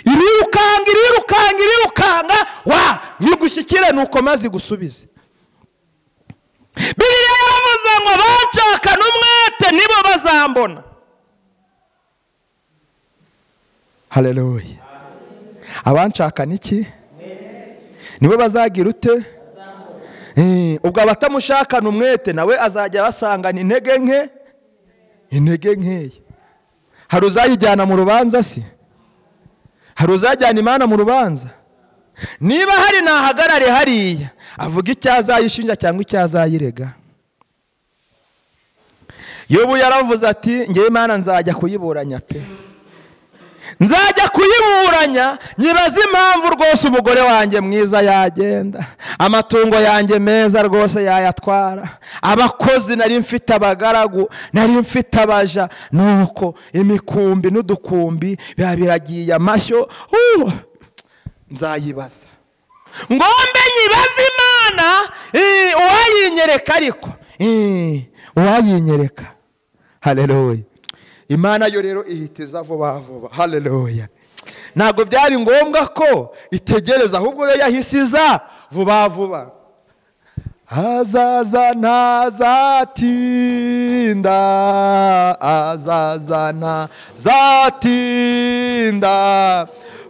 irukanga irukanga irukanga, wa ntigushyikire nuko maze igusubize. Bibiliya yaravuze ngo banshakana umwete nibo bazambona. Haleluya. Abanshakana iki? Nibo bazagira ute? Ubwo abatamushakana umwete nawe azajya basangana intege nke, intege nkeya. Hari uzayijyana mu rubanza se? Hari uzajyana Imana mu rubanza? Niba hari nahagarare hariya avuga icyo azayishinja cyangwa icyo azayirega. Yobu yaravuze ati ngewe Imana nzajya kuyiburanya pe, nzajya kuyiburanya nyibaza impamvu rwose umugore wanjye mwiza yagenda, amatungo yanjye meza rwose yayatwara, abakozi nari mfite, abagaragu nari mfite, abaja, nuko imikumbi n'udukumbi biba biragiye amashyo. Nzayibaza ngombe nyibaze Imana, uwayinyereka, ariko uwayinyereka. Haleluya. Imana yo rero ihitiza vuba vuba. Haleluya. Ntabwo byari ngombwa ko itegereza, ahubwo yo yahisiza vuba vuba. Azaza ntazatinda, azaza ntazatinda,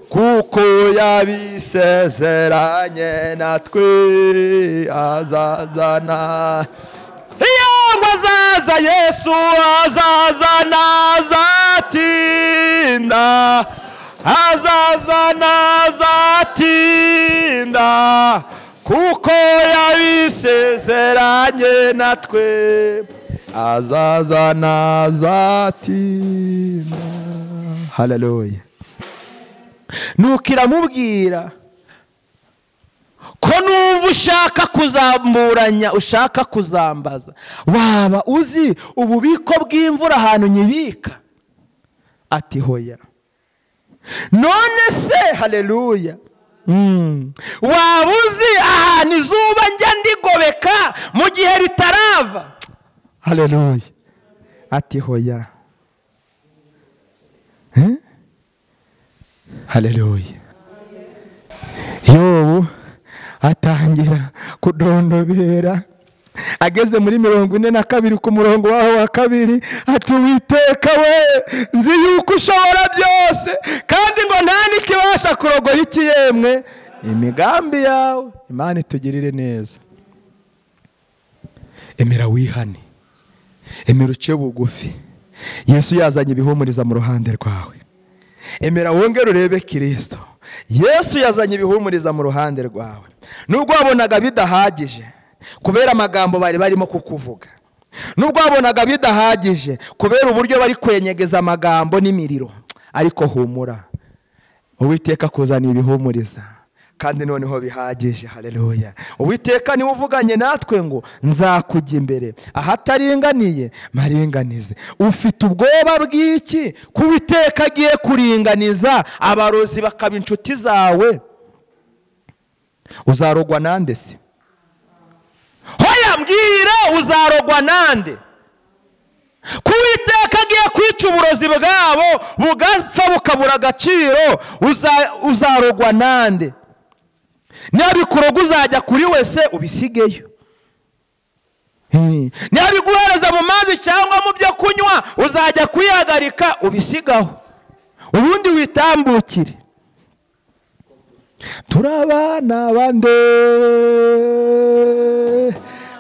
kuko yabisezeranye natwe. Azaza na azaza Yesu, azaza ntazatinda, azaza ntazatinda, kuko yabisezeranye natwe. Azaza ntazatinda. Haleluya. Nuko iramubwira ko numva ushaka kuzamburanya, ushaka kuzambaza, waba uzi ububiko bw'imvura ahantu nyibika? Ati hoya. None se, haleluya, waba uzi ahantu izuba njya ndigobeka mu gihe ritarava? Haleluya. Ati hoya. Haleluya. Yobu atangira kudondobera ageze muri 42 ku murongo waho wa 2, ati Uwiteka we, nzi yuko ushobora byose, kandi ngo nta nikibasha kurogoya ikiyemwe imigambi yawe. Imana itugirire neza. Emera wihane, emera uce bugufi. Yesu yazanye ibihumuriza mu ruhande rwawe. Emera wongere urebe Kristo. Yesu yazanye ibihumuriza mu ruhande rwawe. Nubwo wabonaga bidahagije kubera amagambo bari barimo kukuvuga, nubwo wabonaga bidahagije kubera uburyo bari kwenyegeza amagambo n'imiriro, ariko humura, Uwiteka akuzaniye ibihumuriza kandi noneho bihagije. Haleluya. Uwiteka niwe uvuganye natwe ngo nzakujya imbere ahataringaniye maringanize. Ufite ubwoba bw'iki ko Uwiteka agiye kuringaniza abarozi bakaba inshuti zawe? Uzarogwa nande se? Hoya mbwira, uzarogwa nande? Ko Uwiteka agiye kwica uburozi bwabo bugapfa bukabura agaciro, uzarogwa nande? Nabikuroga uzajya kuri wese ubisigeyo. Nabiguhereza mu mazi cyangwa mu byo kunywa uzajya kuyihagarika ubisigaho, ubundi witambukire. Turabana bande,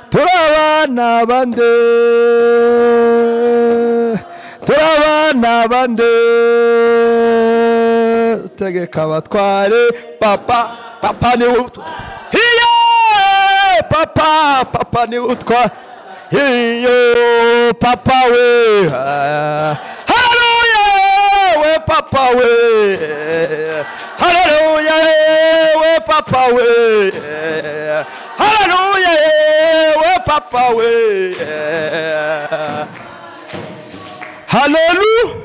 turabana bande, turabana bande, tegeka abatware. Papa, papa ni utwa, hiyo papa, papa ni utwa, hiyo papa we, haleluya we papa we, haleluya we papa we, haleluya we papa we, haleluya.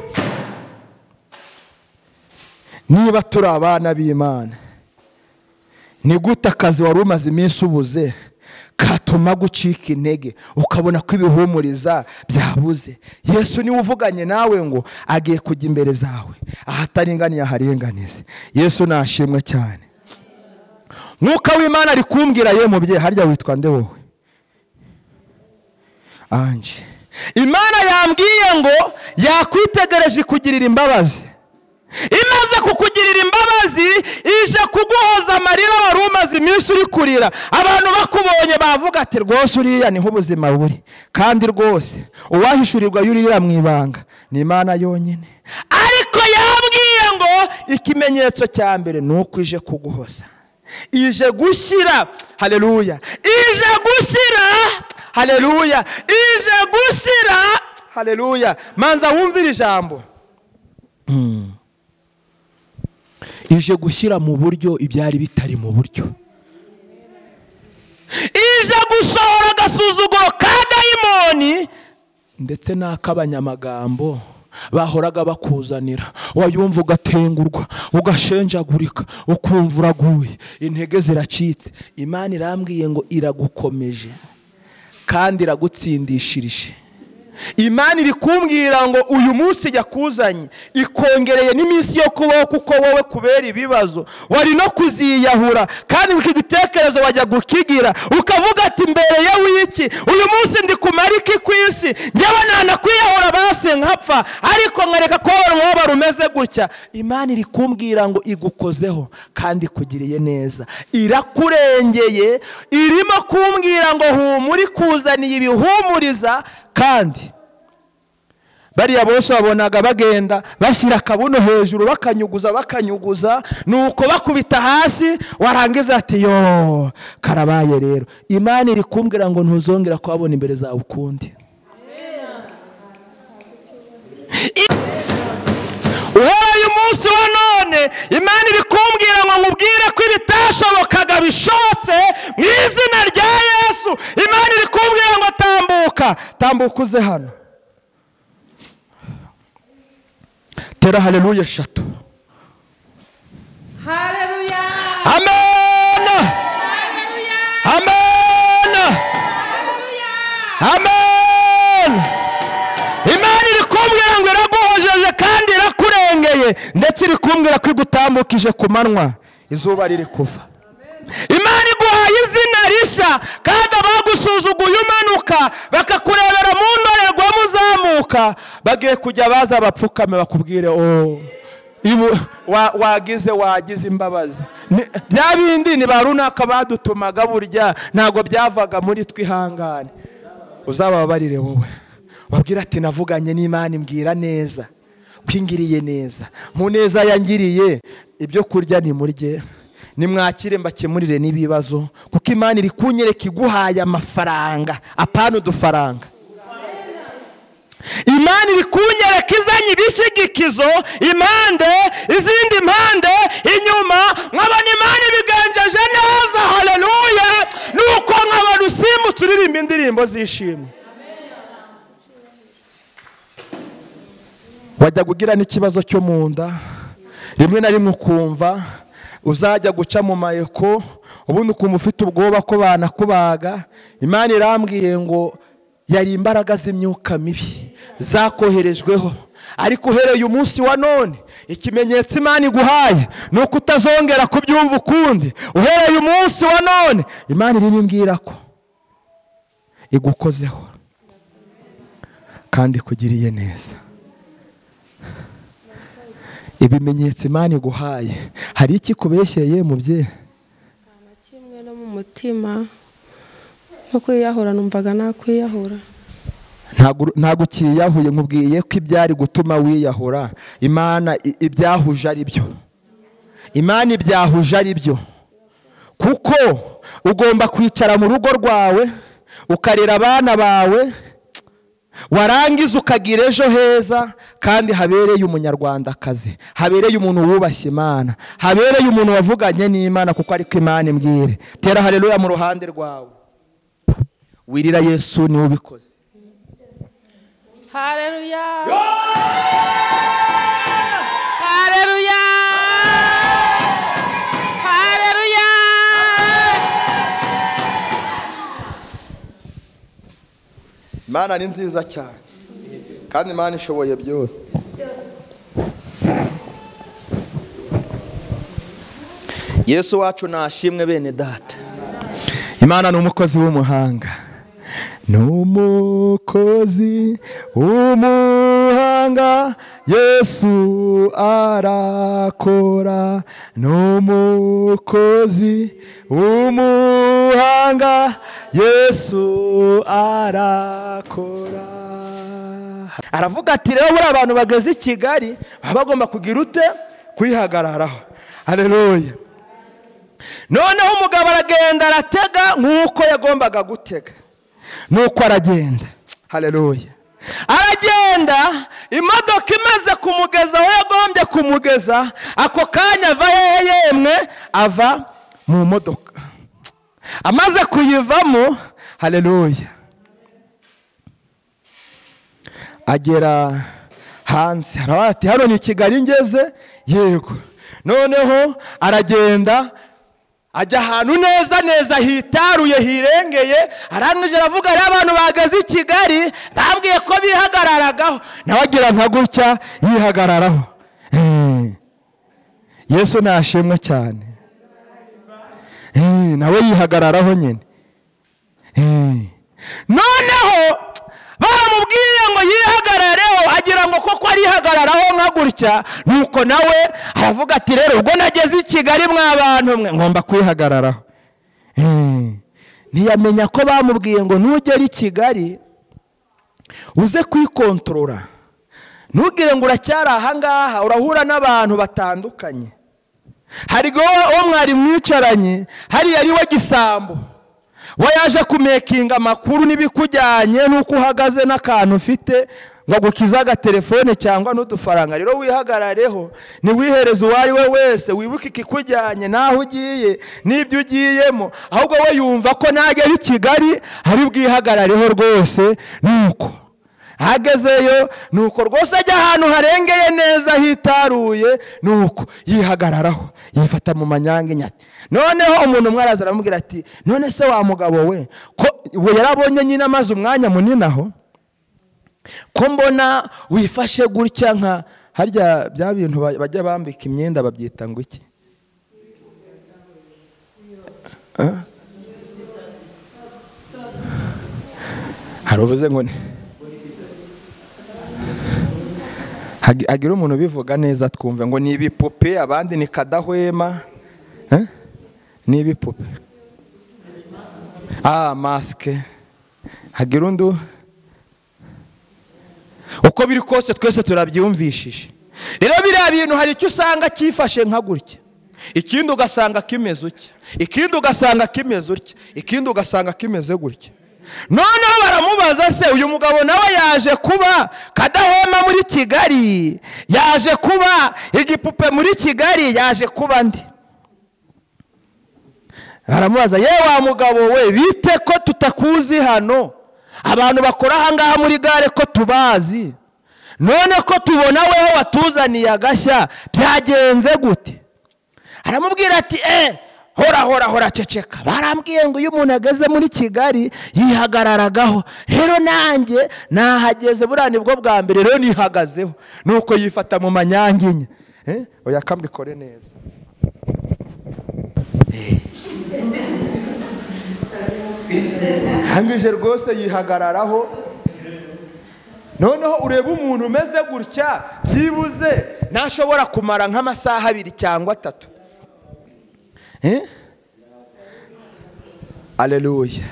Niba turi abana b'Imana, ni gute akazi wari umaze iminsi ubuze katuma gucika intege ukabona ko ibihumuriza byabuze? Yesu niwe uvuganye nawe ngo agiye kujya imbere zawe ahataringaniye aharinganize. Yesu nashimwe cyane. Mwuka w'Imana ari kumbwira, ye mubyeyi, harya witwa nde wowe? Anje. Imana yambwiye ngo yakwitegereje ikugirira imbabazi. Imaze kukugirira imbabazi ije kuguhoza amarira wari umaze iminsi uri kurira. Abantu bakubonye bavuga ati rwose uriya niho ubuzima buri, kandi rwose uwahishurirwa yuririra mu ibanga ni Imana yonyine. Ariko yabwiye ngo ikimenyetso cya mbere ni uko ije kuguhoza, ije gushyira, haleluya, ije gushyira, haleluya, ije gushyira, Haleluya. Manza wumvira ijambo. Ije gushyira mu buryo ibyari bitari mu buryo. Ije gusohora agasuzuguro ka dayimoni ndetse n'akabanyamagambo bahoraga bakuzanira. Wayumva ugatengurwa, ugashenjagurika, ukumva uraguye, intege ziracitse. Imana irambwiye ngo iragukomeje kandi iragutsindishirije. Imana iri kumbwira ngo uyu munsi yakuzanye ikongereye n'iminsi yo kubaho, kuko wowe kubera ibibazo wari no kuziyahura, kandi iki gitekerezo wajya gukigira ukavuga ati mbere ya wiki uyu munsi ndi kumara iki ku isi, njyewe nanakwiyahura basi nkapfa, ariko nkareka ko umubabaro umeze gutya. Imana iri kumbwira ngo igukozeho kandi ikugiriye neza, irakurengeye, irimo kumbwira ngo humura, ikuzaniye ibihumuriza. Kandi bariya bose babonaga bagenda bashyira akabuno hejuru bakanyuguza bakanyuguza, nuko bakubita hasi, warangiza ati yo karabaye. Rero Imana iri kumbwira ngo ntuzongera kuhabona imbere zawe ukundi. Uhereye umunsi wa none Imana iri kumbwira ngo nkubwire ko ibitashobokaga bishobotse mu izina rya Yesu. Imana iri kumbwira ngo tambuka, tambuka uze hano. Tera haleluya eshatu. Haleluya. Amen. Haleluya. Amen. Haleluya. Amen. Imana iri kumbwira ngo iraguhojeje kandi irakurengeye, ndetse iri kumbwira ko igutambukije ku manywa izuba riri kuva. Imana iguhaye izina rishya, kandi abagusuzuguye umanuka bakakurebera mu ndorerwamo uzamuka, bagiye kujya baza bapfukame bakubwire oh wagize wagize imbabazi. Bya bindi ni ba runaka badutumaga burya ntabwo byavaga muri twihangane. Uzababarire wowe wabwira ati navuganye n'Imana imbwira neza kwingiriye neza, mu neza yangiriye ibyo kurya nimurye, nimwakire mbakemurire n'ibibazo, kuko Imana iri kunyereka iguhaye amafaranga apana udufaranga. Imana iri kunyereka izanye ibishyigikizo impande izindi mpande inyuma, nkabona Imana ibiganjeje neza. Haleluya. Nuko nkabona usimbutse uririmba indirimbo z'ishimwe. Wajya kugira n'ikibazo cyo mu nda rimwe na rimwe ukumva uzajya guca mu mayeko, ubundi ukumva ufite ubwoba ko banakubaga. Imana irambwiye ngo yari imbaraga z'imyuka mibi zakoherejweho, ariko uhereye umunsi wa none ikimenyetso Imana iguhaye ni uko utazongera kubyumva ukundi. Uhereye umunsi wa none Imana irimo imbwira ko igukozeho kandi ikugiriye neza. Ibimenyetso Imana iguhaye hari iki kubeshyeye mubye? Kimwe no mu mutima no kwiyahura, numvaga nakwiyahura. Ntabwo ukiyahuye, nkubwiye ko ibyari gutuma wiyahura Imana ibyahuje ari byo. Imana ibyahuje ari byo, kuko ugomba kwicara mu rugo rwawe ukarera abana bawe, warangiza ukagira ejo heza kandi habereye umunyarwandakazi, habereye umuntu wubashye Imana, habereye umuntu wavuganye n'Imana, kuko ariko Imana imbwire. Tera haleluya mu ruhande rwawe, wirira Yesu niwe ubikoze. Haleluya. Haleluya. Haleluya. Imana ni nziza cyane kandi Imana ishoboye byose. Yesu wacu nashimwe bene data. Imana ni umukozi w'umuhanga, ni umukozi w'umuhanga, Yesu arakora. Ni umukozi w'umuhanga, Yesu arakora. Aravuga ati rero buri abantu bageze i Kigali baba bagomba kugira ute kwihagararaho. Haleluya. Noneho umugabo aragenda aratega nk'uko yagombaga gutega, nuko aragenda. Haleluya. Aragenda. Aragenda, imodoka imaze kumugeza aho yagombye kumugeza, ako kanya ava hehe yemwe? Ava mu modoka. Amaze kuyivamo, haleluya, agera hanze. Aravuga ati hano ni Kigali ngeze, yego. Noneho aragenda ajya ahantu neza neza hitaruye hirengeye. Arangije aravuga, ari abantu bahagaze i Kigali bambwiye ko bihagararagaho, nawe agira nka gutya yihagararaho. Yesu nashimwe cyane. Nawe yihagararaho nyine. Noneho baramubwiye ngo yihagarareho, agira ngo koko arihagararaho nka gutya. Nuko nawe aravuga ati rero ubwo nageze i Kigali mwa bantu mwe ngomba kwihagararaho. Ntiyamenya ko bamubwiye ngo nugera i Kigali uze kwikontorora, ntugire ngo uracyari aha ngaha, urahura n'abantu batandukanye. Hari uwo mwari mwicaranye hariya ari we gisambo, we yaje kumekinga amakuru n'ibikujyanye n'uko uhagaze n'akantu ufite, ngo agukize agatelefone cyangwa n'udufaranga. Rero wihagarareho, ntiwihereze uwo ari we wese, wibuke ikikujyanye n'aho ugiye n'ibyo ugiyemo. Ahubwo we yumva ko nagera i Kigali ari bwihagarareho rwose. Nuko agezeyo, nuko rwose ajya ahantu harengeye neza hitaruye, nuko yihagararaho, yifata mu manyange nyati. Noneho umuntu umwe araza aramubwira ati none se wa mugabo we, ko we yarabonye nyine amaze umwanya munini aho, ko mbona wifashe gutya nka harya bya bintu bajya bambika imyenda babyita ngo iki? Hari uvuze ngo hagira umuntu ubivuga neza twumve ngo ni ibipupe, abandi ni kadahwema. Ni ibipupe, masike. Hagira undi, uko biri kose twese turabyumvishije. Rero biriya bintu hari icyo usanga cyifashe nka gutya, ikindi ugasanga kimeze utya, ikindi ugasanga kimeze utya, ikindi ugasanga kimeze gutya. Noneho baramubaza se uyu mugabo nawe yaje kuba kadahwema muri Kigali, yaje kuba igipupe muri Kigali, yaje kuba ndi? Baramubaza, yewe wa mugabo we, bite ko tutakuzi hano, abantu bakora aha ngaha muri gare ko tubazi, none ko tubona weho watuzaniye agashya, byagenze gute? Aramubwira ati hora hora hora, ceceka. Barambwiye ngo iyo umuntu ageze muri Kigali yihagararagaho, rero nanjye nahageze buriya nibwo bwa mbere, rero nihagazeho. Nuko yifata mu manyanginya. Oya kambikore neza. Hangije rwose yihagararaho. Noneho ureba umuntu umeze gutya, byibuze ntashobora kumara nk'amasaha 2 cyangwa 3. Aleluya.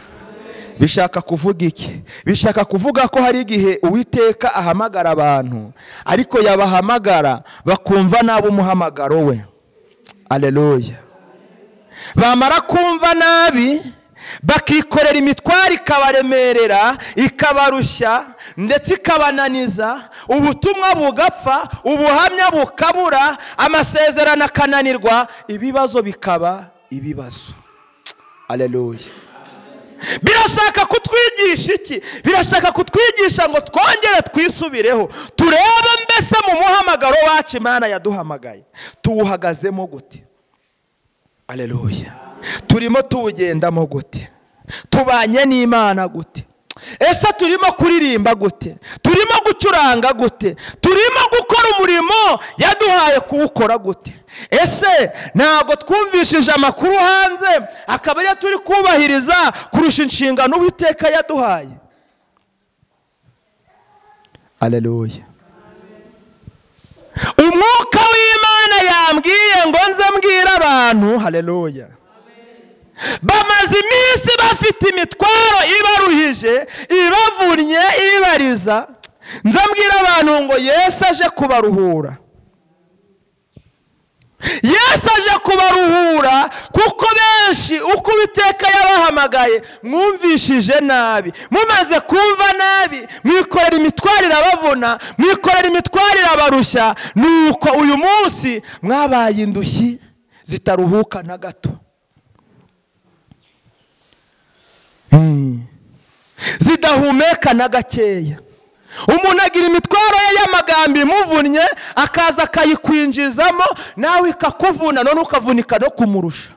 Bishaka kuvuga iki? Bishaka kuvuga ko hari igihe Uwiteka ahamagara abantu, ariko yabahamagara bakumva nabi umuhamagaro we. Aleluya. Bamara kumva nabi bakikorera imitwaro ikabaremerera, ikabarushya ndetse ikabananiza, ubutumwa bugapfa, ubuhamya bukabura, amasezerano akananirwa, ibibazo bikaba ibibazo. Aleluya. Birashaka kutwigisha iki? Birashaka kutwigisha ngo twongere twisubireho, turebe mbese mu muhamagaro wacu Imana yaduhamagaye tuwuhagazemo gute. Aleluya. Turimo tuwugendamo gute? Tubanye n'Imana gute? Ese turimo kuririmba gute? Turimo gucuranga gute? Turimo gukora umurimo yaduhaye kuwukora gute? Ese ntabwo twumvishije amakuru hanze akaba ariyo turi kubahiriza kurusha inshingano Uwiteka yaduhaye? Aleluya. Umwuka w'Imana yambwiye ngo nze mbwire abantu, haleluya, bamaze iminsi bafite imitwaro ibaruhije, ibavunnye, ibariza. Nze mbwire abantu ngo Yesu aje kubaruhura. Yesu Yesu aje kubaruhura, kuko benshi uko Uwiteka yabahamagaye mwumvishije nabi. Mumaze kumva nabi mwikorera imitwaro irabavuna, mwikorera imitwaro irabarushya, nuko uyu munsi mwabaye indushyi zitaruhuka na gato, zidahumeka na gakeya. Umuntu agira imitwaro ye y'amagambo imuvunnye, akaza akayikwinjizamo, nawe ikakuvuna, none ukavunika no kumurusha.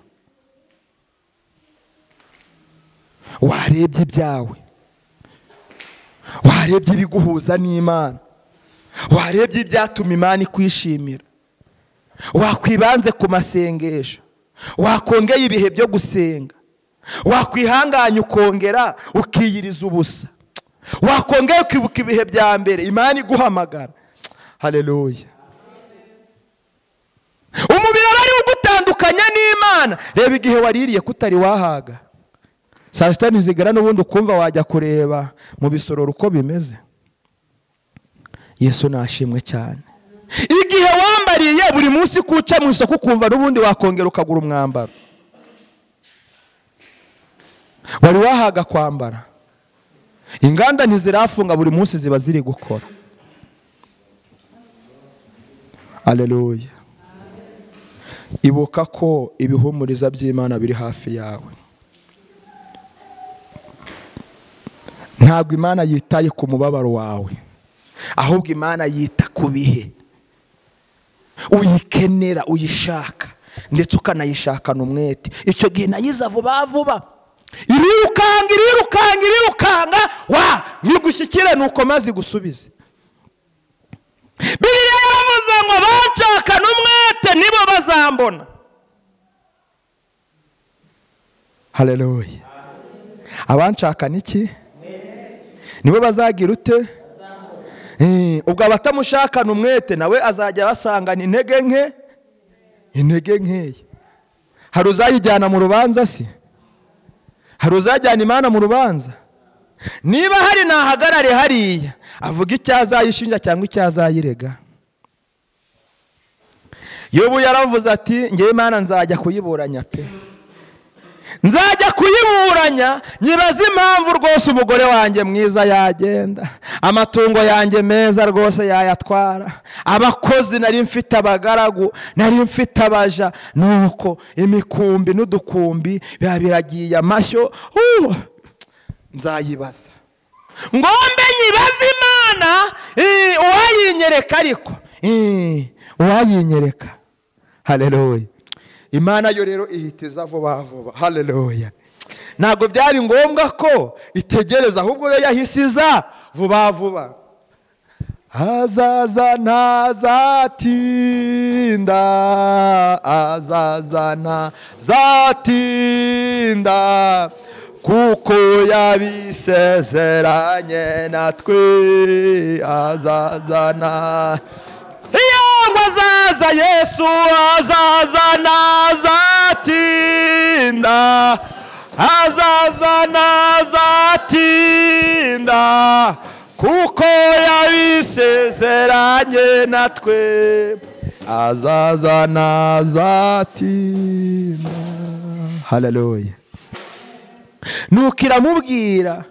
Warebye ibyawe, warebye ibiguhuza n'Imana, warebye ibyatuma Imana ikwishimira, wakwibanze ku masengesho, wakongeye ibihe byo gusenga, wakwihanganya ukongera ukiyiriza ubusa, wakongera ukibuka ibihe bya mbere Imana iguhamagara. Haleluya. Umubiri ari ugutandukanya n'Imana. Reba igihe waririye kutari wahaga, saa sita ntizigera n'ubundi ukumva wajya kureba mu bisororo uko bimeze. Yesu nashimwe cyane. Igihe wambariye buri munsi kuca mu isoko ukumva n'ubundi wakongera ukagura umwambaro, wari wahaga kwambara. Inganda ntizirafunga, buri munsi ziba ziri gukora. Haleluya. Ibuka ko ibihumuriza by'Imana biri hafi yawe. Ntabwo Imana yitaye ku mubabaro wawe, ahubwo Imana yita ku bihe uyikenera, uyishaka, ndetse ukanayishakana umwete. Icyo gihe nayiza vuba vuba, irukanga irukanga irukanga, wa nigushyikire nuko maze gusubize. Bibiliya yaravuze ngo abanshakana umwete nibo bazambona. Haleluya. Abanshakana iki? Nibo bazagira ute? Ubwo abatamushakana umwete nawe azajya basangana intege nke, intege nkeya. Hari uzayijyana mu rubanza se? Hari uzajyana Imana mu rubanza? Niba hari nahagarare hariya avuga icyo azayishinja cyangwa icyo azayirega. Yobu yaravuze ati ngewe Imana nzajya kuyiburanya pe, nzajya kuyiburanya, nyibaza impamvu rwose umugore wanjye mwiza yagenda, amatungo yanjye meza rwose yayatwara, abakozi nari mfite, abagaragu nari mfite, abaja, nuko imikumbi n'udukumbi biba biragiye amashyo. Nzayibaza ngombe nyibaze Imana, uwayinyereka, ariko uwayinyereka. Haleluya. Imana yo rero ihitiza vuba vuba. Haleluya. Ntabwo byari ngombwa ko itegereza, ahubwo yo yahisiza vuba vuba. Azaza ntazatinda, azaza ntazatinda, kuko yabisezeranye natwe. Azaza ngo azaza Yesu, azaza ntazatinda, azaza ntazatinda, kuko yabisezeranye natwe. Azaza ntazatinda. Haleluya. Nuko iramubwira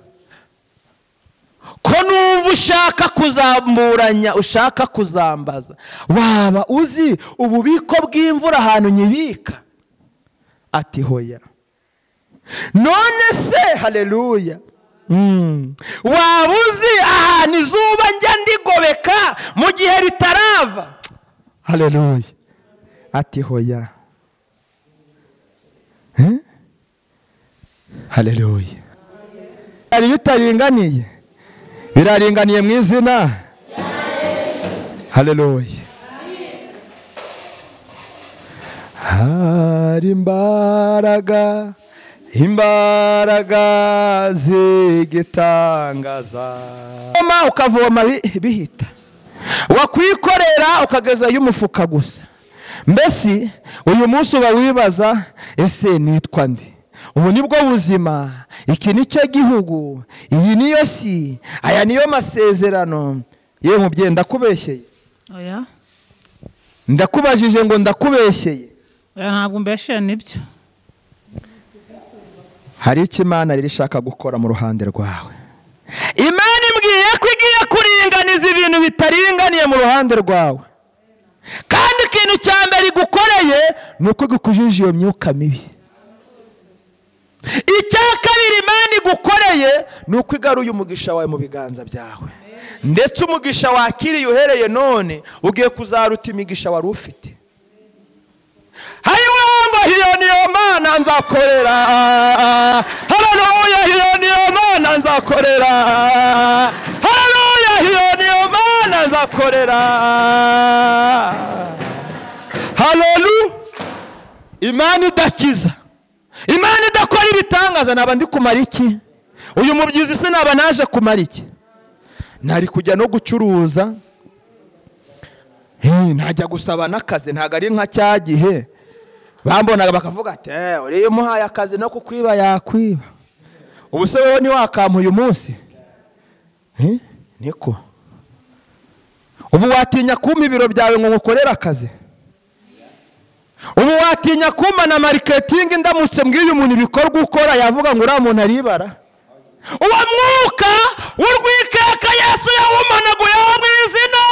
ko numva ushaka kuzamburanya, ushaka kuzambaza, waba uzi ububiko bw'imvura ahantu nyibika? Ati hoya. None se, haleluya, waba uzi ahantu izuba njya ndigobeka mu gihe ritarava? Haleluya. Ati hoya. Haleluya. Ari bitaringaniye, biraringaniye mu izina. Haleluya. Hari imbaraga, imbaraga zigitangaza. Ukavoma bihita, wakwikorera ukagezayo umufuka gusa. Mbese uyu munsi uba wibaza, ese nitwa nde? Ubu nibwo buzima, iki nicyo gihugu, iyi niyo si, aya niyo masezerano. Yewe mubyeyi, ndakubeshyeye? Oya. Ndakubajije ngo ndakubeshyeye? Ntabwo mbeshe nibyo. Hari icyo Imana riri ishaka gukora mu ruhande rwawe. Imana imbwiye ko igiye kuringaniza ibintu bitaringaniye mu ruhande rwawe. Kandi ikintu cya mbere igukoreye ni uko igukujije iyo myuka mibi. Icya kabiri Imana igukoreye ni uko igaruye umugisha wawe mu biganza byawe. Ndetse umugisha wakiriye uhereye none ugiye kuzaruta imigisha wari ufite. Hariwango hiyo niyo Mana nzakorera. Haleluya hiyo niyo Mana nzakorera. Haleluya hiyo niyo Mana nzakorera. Haleluya. Imana idakiza, Imana idakora ibitangaza, naba ndi kumara iki? Uyu mubyizi se naba naje kumara iki? Nari kujya no gucuruza, ntajya gusaba n'akazi, ntago ari nka cya gihe bambonaga bakavuga ati uriya umuhaye akazi no kukwiba yakwiba. Ubu se wowe ntiwakampa uyu munsi? Niko ubu watinya kumpa ibiro byawe ngo ngukorere akazi? Ubu watinya kumpa na mariketingi ndamutse mbwiye umuntu ibikorwa ukora yavuga ngo uriya muntu aribara? Uwo mwuka w'urwikeka Yesu yawumanaguyeho mu izina.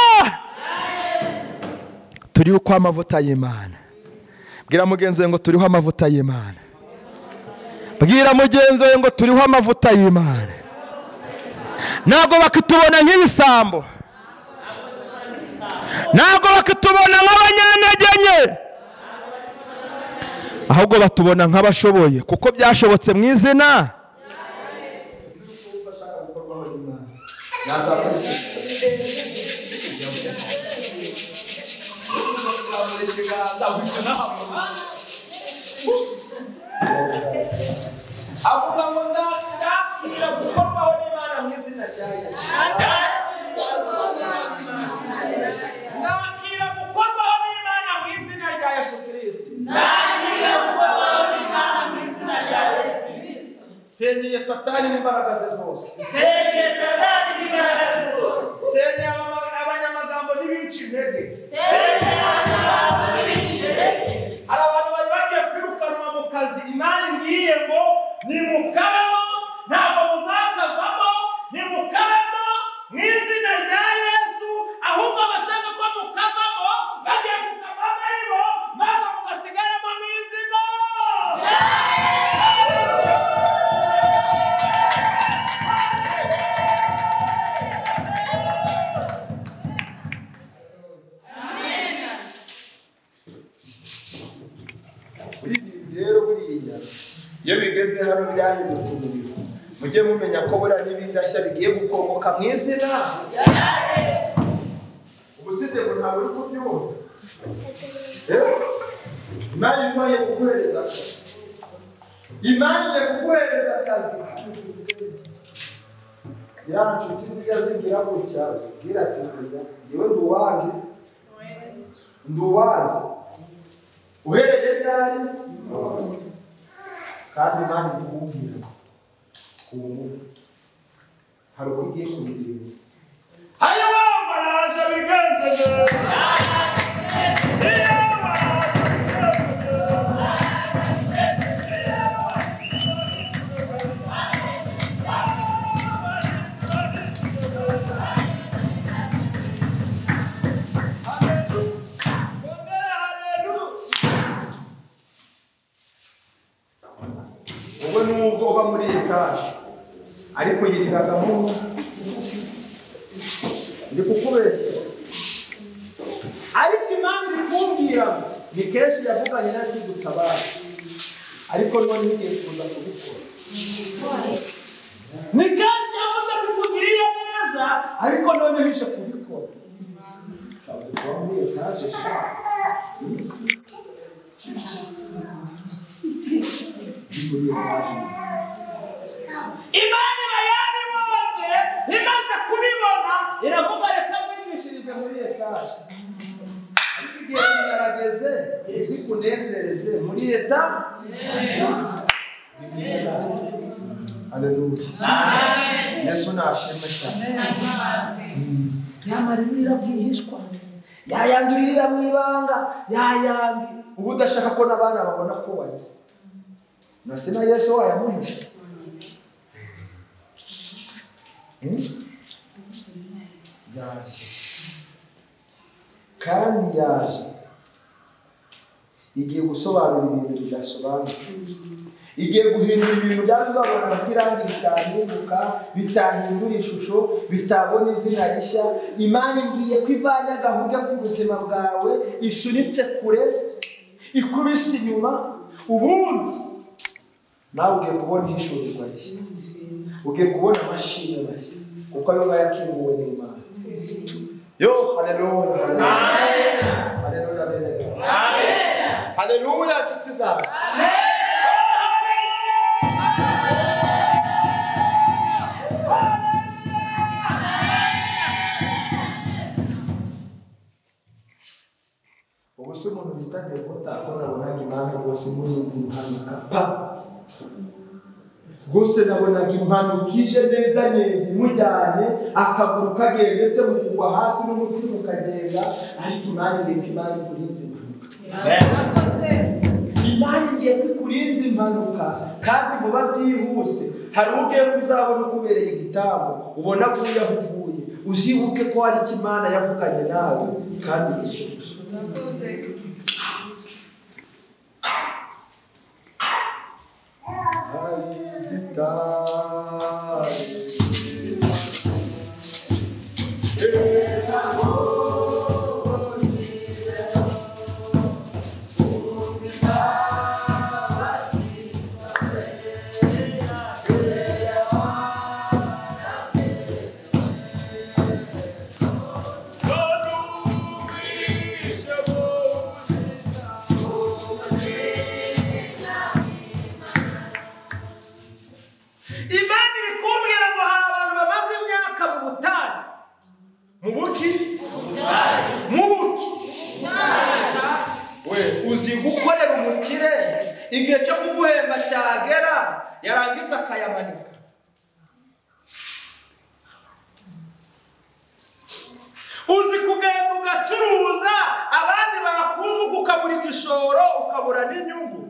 Turiho kwa amavuta y'Imana. Bwira mugenzi wawe ngo turiho amavuta y'Imana. Bwira mugenzi wawe ngo turiho amavuta y'Imana. Ntabwo bakitubona nk'ibisambo, ntabwo bakitubona nk'abanyantege nke, ahubwo batubona nk'abashoboye, kuko byashobotse mu izina. Avuga ngo ndakira gukorwaho n'Imana mu izina rya Yesu. Ndakira gukorwaho n'Imana mu izina rya Yesu Kristo. Ndakira gukorwaho n'Imana mu izina rya Yesu Kristo. Senyeye Satani n'imbaraga ze zose. Senyeye Satani n'imbaraga ze zose. Senyeye abanyamagambo n'ibinci intege. Senyeye abanyamagambo n'ibinci intege. Hari abantu bari bagiye kwirukanwa mu kazi, Imana imbwiye ngo nimukabemo, ntabwo muzakavamo, nimukabemo mu izina rya Yesu. Ahubwo abashaka ko mukavamo bagiye kukavamo aribo, maze mugasigaramo mu izina. Rero buriya iyo bigeze hano byahindutse umuriro, mujye mumenya ko buriya n'ibidashya bigiye gukongoka mu izina. Ubuside ngo ntabwo uri kubyumva. Imana igiye kuguhereza akazi. Imana igiye kuguhereza akazi. Ziriya nshuti zijya zigira gutya, zibwira ati ngewe ndi uwanjye, ndi uwanjye uhereye ryari? Kandi Imana ikubwira ubu hari uko igiye kubigenza. Hanyuma baraje bigenze neza. Nubwo uba muri etaje ariko yiriragamo, ndi kukubeshya, ariko Imana iri kumbwira ni kenshi yavuganye natwe dutabara, ariko none igiye kuza kubikora. Ni kenshi yavuze kukugirira neza, ariko none hishe kubikora. Ushobora kuba muri etaje sha. Imana iba yabibonye, imaze kubibona iravuga reka mwigishirize muri etaje, ariko igihe kigaragaze izikunezereze muri etaje. Haleluya. Yesu nashimwe cyane. Yamara irabwihishwa, Yayanduririra mu ibanga, yayandi ubu udashaka ko n'abana babona ko warize. Nase na Yesu wayamuhisha. Yaje kandi yaje igiye gusobanura ibintu bidasobanutse, igiye guhindura ibintu byari babona ko irangi ritahinduka, bitahindura ishusho, bitabona izina rishya. Imana igiye kwivanya agahuga k'ubuzima bwawe, isunitse kure, ikubise inyuma, ubundi nawe ugiye kubona ihishurirwa rishya, ugiye kubona amashimwe mashya, kuko ayo ngayo akinguwe n'Imana. Yo, haleluya, haleluya, haleluya, haleluya, nshuti zawe. Ubu se umuntu bita Devota ko nabonaga Imana rwose murinzi impanuka pa, rwose nabonaga impanuka ije neza neza imujyanye, akaguru kagenda ndetse mu kugwa hasi n'umutima ukagenda, ariko Imana igiye ko Imana ikurinze impanuka. Imana igiye ko ikurinze impanuka kandi vuba byihuse. Hari ugiye kuzabona ukubereye igitambo, ubona ko aho uvuye, uzibuke ko hari icyo Imana yavuganye nawe kandi isubije. Uzi gukorera umukire igihe cyo kuguhemba cyagera yarangiza akayamanika. Uzi kugenda ugacuruza abandi bakunguka ukabura igishoro ukabura n'inyungu.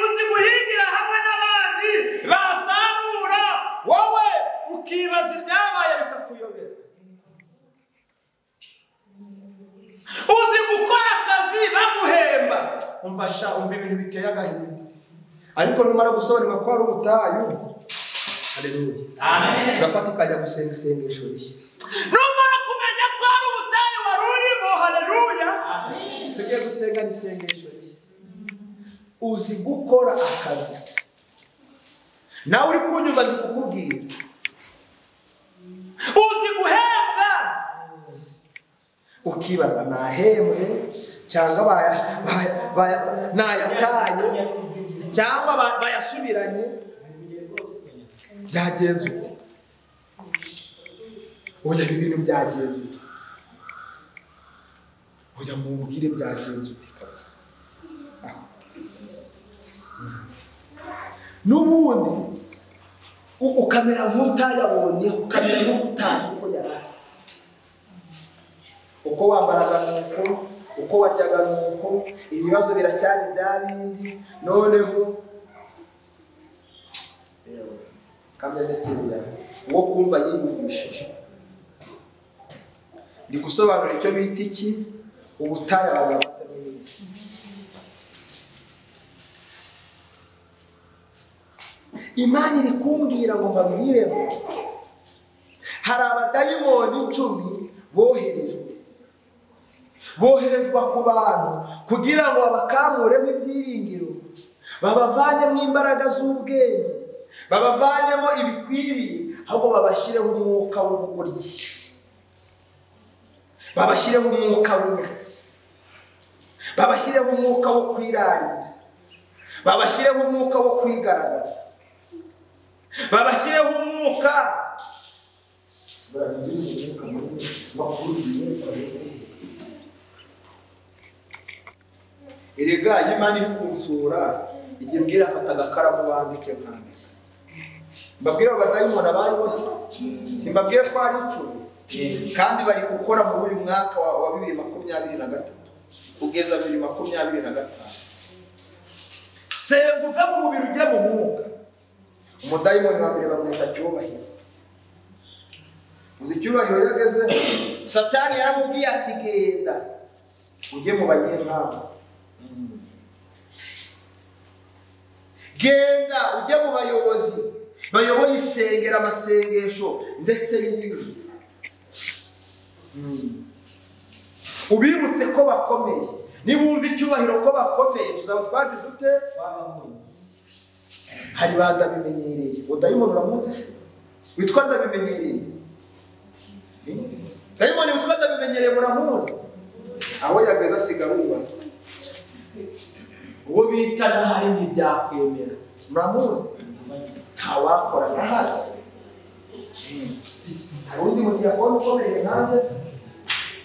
Uzi guhingira hamwe n'abandi basarura wowe ukibaza ibyabaye bikakuyobera. Uzi gukora akazi baguhemba, umva sha, umva ibintu biteye agahinda, ariko numara gusobanurwa ko ari ubutayu, haleluya, amen, urafata ukajya gusenga isengesho rishya. Numara kumenya ko ari ubutayu wari urimo, haleluya, amen, tugiye gusenga isengesho rishya. Uzi gukora akazi, nawe uri kunyumva ndi kukubwira, uzi guhembwa ukibaza nahembwe cyangwa nayataye cyangwa bayasubiranye, byagenze ute? Oya, ibi bintu byagenze ute? Oya, mumbwire byagenze ute kabisa. N'ubundi ukamera nk'utayabonye, ukamera nk'utazi uko yarazi, uko wambaraga nuko, uko waryaga nuko, ibibazo biracyari bya bindi. Noneho kamya uwo kumva yiyumvishije, ndi gusobanura icyo bita iki ubutayu abantu bamazemo iminsi. Imana iri kumbwira ngo mbabwire ngo hari abadayimoni 10 boherezwa ku bantu kugira ngo babakamuremo ibyiringiro, babavanemo imbaraga z'ubwenge, babavanemo ibikwiriye, ahubwo babashyireho umwuka w'ubugoryi, babashyireho umwuka w'inyatsi, babashyireho umwuka wo kwirarira, babashyireho umwuka wo kwigaragaza, babashyireho umwuka. Erega iyo Imana iri kunsura ijya imbwira afata agakaramu bandike mwandike. Mbabwire abadayimoni abari bose, simbabwiye ko ari 10 kandi bari gukora muri uyu mwaka wa 2023 kugeza 2025. Senga uve mu mubiri ujye mu mwuka. Umudayimoni wa mbere bamwita Cyubahiro. Uzi Cyubahiro yageze, Satani yaramubwiye ati genda ujye mu banyempano, genda ujye mu bayobozi bayoboye isengera amasengesho ndetse n'ibindi, ubibutse ko bakomeye. Nibumva icyubahiro ko bakomeye tuzaba twagize ute? Hari bandabimenyereye. Udayimoni uramuzi se witwa ndabimenyereye? Dayimoni witwa ndabimenyereye muramuzi? Aho yageze asigara ubaza uwo bita ntahari ntibyakwemera. Muramuzi? Ntawakora ntahari. Hari undi mudiyakoni ukomeye nkanjye?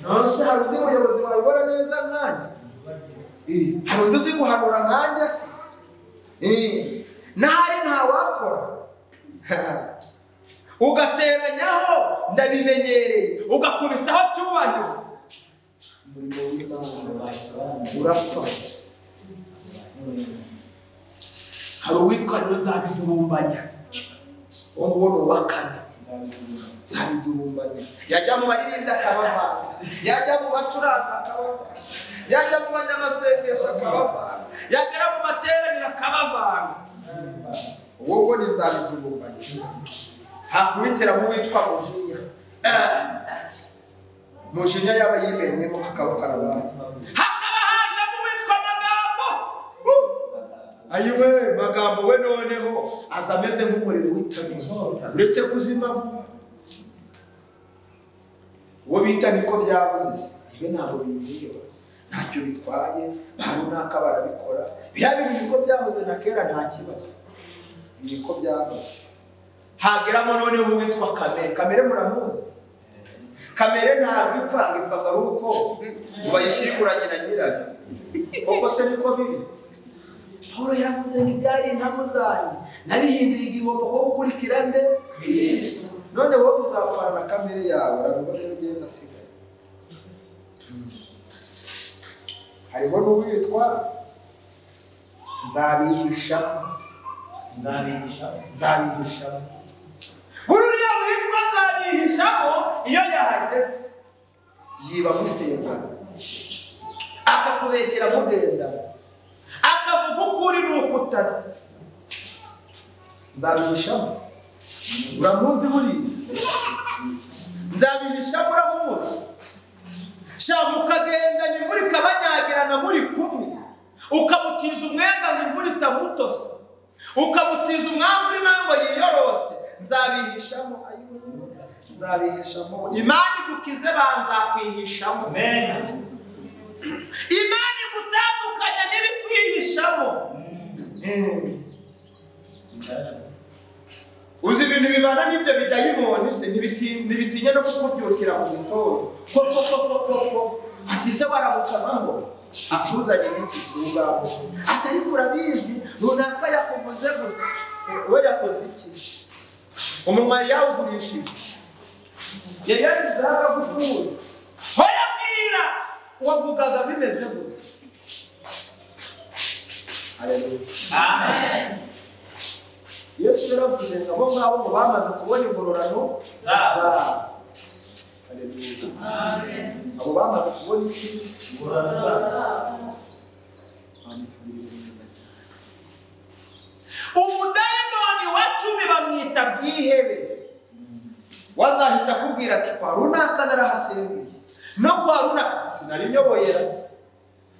Nonese hari undi muyobozi wayobora neza nkanjye? Hari undi uzi guhanura nkanjye se? Ntahari ntawakora. Ugateranyaho ndabimenyereye, ugakubitaho Cyubahiro, umurimo w'Imana urapfa. Hari uwitwa rero Nzabidurumbanya, uwo nguwo ni uwa kane. Nzabidurumbanya yajya mu baririmbyi akabavanga, yajya mu bacuranga akabavanga, yajya mu banyamasengesho akabavanga, yagera mu materaniro akabavanga. Uwo nguwo ni Nzabidurumbanya. Hakubitira mu witwa Mujinya. Mujinya yaba yimenyemo kakaba karabaye. Hakaba haje mu witwa Magambo. Ayiwe Magambo we noneho aza ameze nk'umuriro w'itabira, uretse kuzima vuba. Uwo bita niko byahoze se, iwe ntabwo bindeba, ntacyo bitwaye, ba runaka barabikora, bya bintu niko byahoze na kera nta kibazo, niko byahoze. Hageramo noneho uwitwa Kamere. Kamere muramuzi? Kamere ntabwo ipfa, ngo ipfa ari uko ngo bayishyinguranye na nyirayo. Koko se niko biri? Paulo yaravuze ngo ibyari intamu zanyu narihinduye igihombo ko gukurikira nde? Kristo. None wowe uzapfana na kamere yawe, urabiho rero ugenda asigaye. Hariho n'uwitwa Nzabihisha. Nzabihisha. Buriya witwa Nzabihishamo iyo yahageze yiba musenga, akakubeshyira mugenda, akavuga ukuri n'ukutari. Nzabihishamo uramuzi buriya? Nzabihishamo uramuzi? Sha mukagendana imvura ikabanyagirana muri kumwe, ukamutiza umwenda ngo imvura itamutosa, ukamutiza umwambi nawe ngo yiyorose. Nzabihishamo, nzabihishamo. Imana igukize banzakwihishamo. Imana igutandukanya n'ibikwihishamo. Uzi ibintu bibana n'ibyo bidayimoni se ntibitinya no kukubyukira mu gitondo. Koko koko koko ati se waramutse amahoro, akuzanye iki si ubwabo, atari kurabizi runaka yakuvuze gutya, we yakoze iki? Umumari yawugurishije, yari yashyizeho akagufuri. Hoya mbwira wavugaga bimeze gutya. Haleluya, amen. Yesu yaravuze ngo abo ngabo ngo bamaze kubona ingororano zabo. Haleluya, amen. Abo bamaze kubona iki? Ingororano zabo. Umudayimoni wa 10 bamwita Bwihebe. Wazahita akubwira ati kwa runaka narahasengeye, no kwa runaka sinari nyoboyera,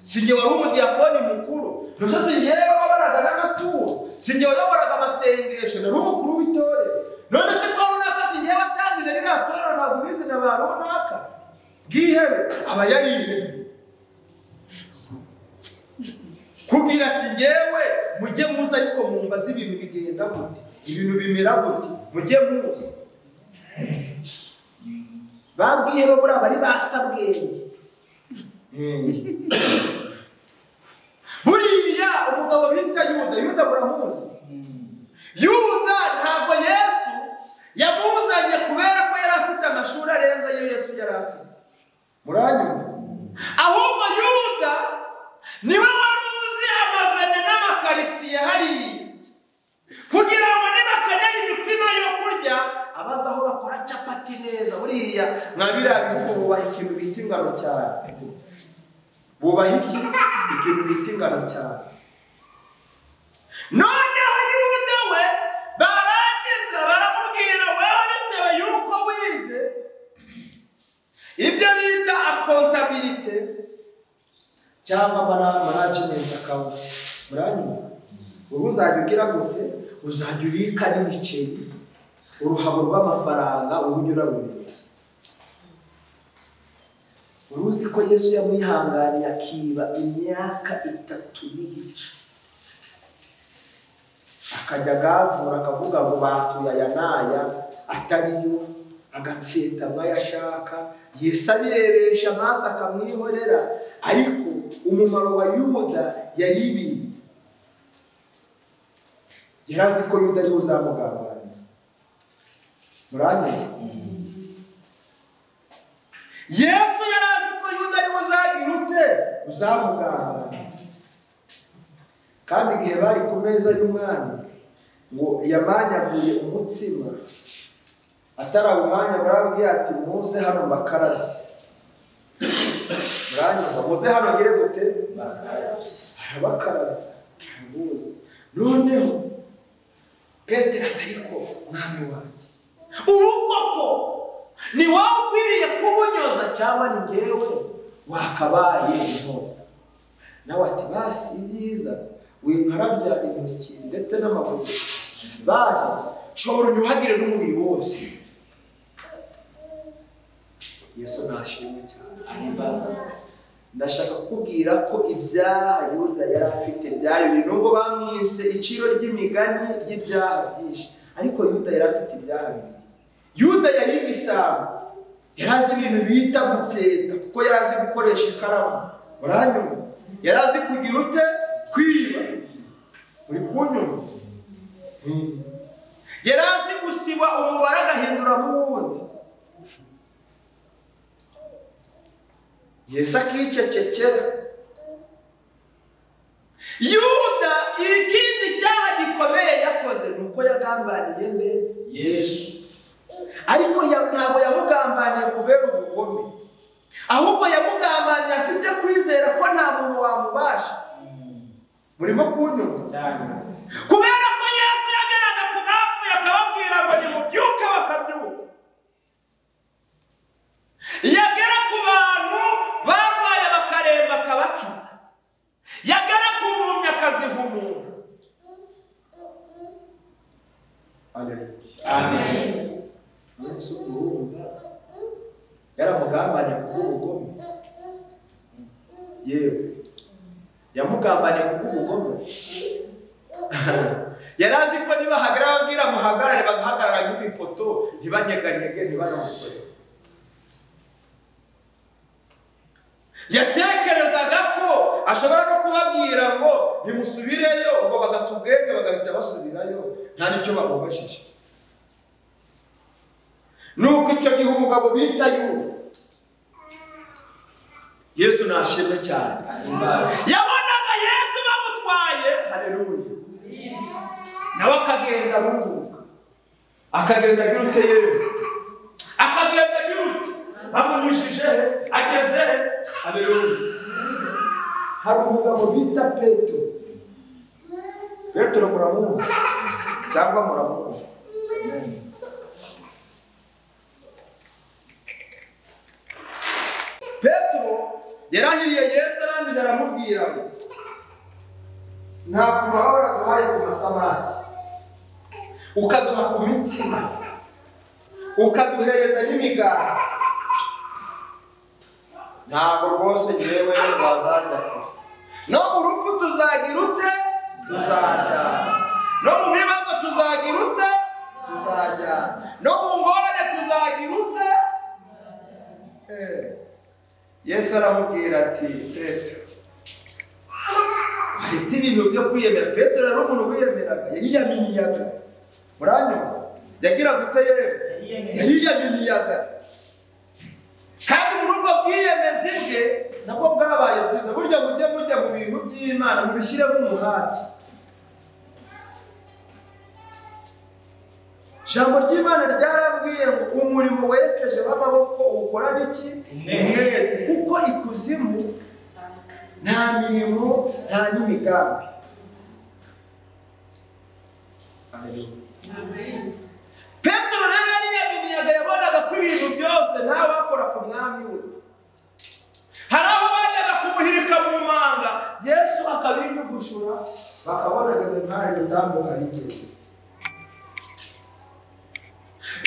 sinjye wari umudiyakoni mukuru, nose sinjye wabaraga n'amaturo, sinjye wayoboraga amasengesho, nari umukuru w'itorero, none se kwa runaka sinjye watangije ririya torero, ntabwo ubizi na ba runaka. Bwihebe aba yarihebye. Kubwira ati ngewe mujye muza ariko mumbaze ibintu bigenda gute, ibintu bimera gute, mujye muza. Babwihebe buriya bari basabwenge. Buriya umugabo bita Yuda, Yuda muramuzi? Yuda ntabwo Yesu Bubaha iki? Ikintu bita ingano cyane. Noneho Yuda we barangiza baramubwira, wewe bitewe yuko wize ibyo bita accountability cyangwa management account, muranyuma ubu uzajya ugira gute? Uzajya ubika n'imiceri, uruhabo rw'amafaranga ujye urarubika. Uruzi ko Yesu yamwihanganiye akiba imyaka 3 n'igice, akajya agavura akavuga ngo batuye aya n'aya atariyo, agabyeta mwayashaka. Yesu abirebesha amaso akamwihorera. Ariko umumaro wa Yuda yari ibintu, yari azi ko Yuda ariwe uzamugambanira. Muranyumva? Yesu yari azi ko Yuda ariwe uzagira ute? Uzamugambanira. Kandi igihe bari ku meza y'umwami ngo yamanyaguye umutsima, atarawumanyagura arababwira ati muze hano mbakarabye. Muranyumva? Muze hano ngire gute? Arabakarabya, aramuzi. Noneho Petero ati ariko mwami wanjye, ubu koko ni wowe ukwiriye kubunyoza cyangwa ni njyewe wakabaye intoza? Nawe ati basi ibyiza winkarabya intoki ndetse n'amaguru, basi nshobora unyuhagire n'umubiri wose. Yesu nashimwe cyane. Ndashaka kukubwira ko ibyaha Yuda yari afite byari bibiri, nubwo bamwise iciro ry'imigani ry'ibyaha byinshi, ariko Yuda yari afite ibyaha bibiri. Yuda yari igisambo, yari azi ibintu bita gubyeta, kuko yari azi gukoresha ikaramu. Muranyumva? Yari azi kugira ute? Kwiba. Uri kunyumva? Yari azi gusiba umubare agahinduramo uwundi. Yesu akicecekera. Yuda ikindi cyaha gikomeye yakoze ni uko yagambaniye nde? Yesu. Ariko ntabwo yamugambaniye kubera ubugome, ahubwo yamugambaniye afite kwizera ko nta muntu wamubasha. Murimo kunyumva? Kubera ko Yesu yageraga ku bapfuye akababwira ngo nimubyuke, bakabyuka. Yagera ku bantu barwaye bakaremba akabakiza. Yagera ku mpumyi akazihumura. Amen. Yesu urumva yaramugambaniye kubw'ubugome? Yewe, yamugambaniye kubw'ubugome. Yari azi ko nibahagarara ababwira muhagarare, bagahagarara nk'ibipoto, ntibanyeganyege, ntibanamukore. Yatekerezaga ko ashobora no kubabwira ngo nimusubireyo, ubwo bagata ubwenge bagahita basubirayo nta n'icyo bamubajije. Nuko icyo gihe umugabo bita Yuda, Yesu nashimwe cyane, yabonaga Yesu bamutwaye, haleluya, nawe akagenda arunguruka, akagenda agira ute? Yewe, akagenda agira ute? Bamunyujije he? Ageze he? Haleluya. Hari umugabo bita Petero. Petero muramuzi cyangwa muramuzi? Petero yarahiriye Yesu arangije aramubwira ngo ntabwo waba waraduhaye ku masamaki, ukaduha ku mitsima, ukaduhereza n'imigati, ntabwo rwose yewe wazajya kure. No mu rupfu tuzagira ute? Tuzajya. No mu bibazo tuzagira ute? Tuzajya. No mu ngorane tuzagira ute? Yesu aramubwira ati Petero, waretse ibintu byo kwiyemera. Petero yari umuntu wiyemeraga, yiyaminiyaga. Muranyumva? Yagiraga ute yewe? Yiyaminiyaga. Kandi muri ubwo bwiyemezi bwe nabwo bwabaye bwiza. Burya mujye mujya mu bintu by'Imana mubishyiremo umuhati. Ijambo ry'Imana ryarambwiye ngo umurimo werekejeho amaboko ukora n'iki? Umwete. Kuko ikuzimu nta mirimo nta n'imigambi. Amen. Petero rero yari yaminiyaga, yabonaga ko ibintu byose nta wakora ku mwami we. Hari aho bajyaga kumuhirika mu manga, Yesu akabinyugushura bakabona ageze nk'aho gutambuka rigeze.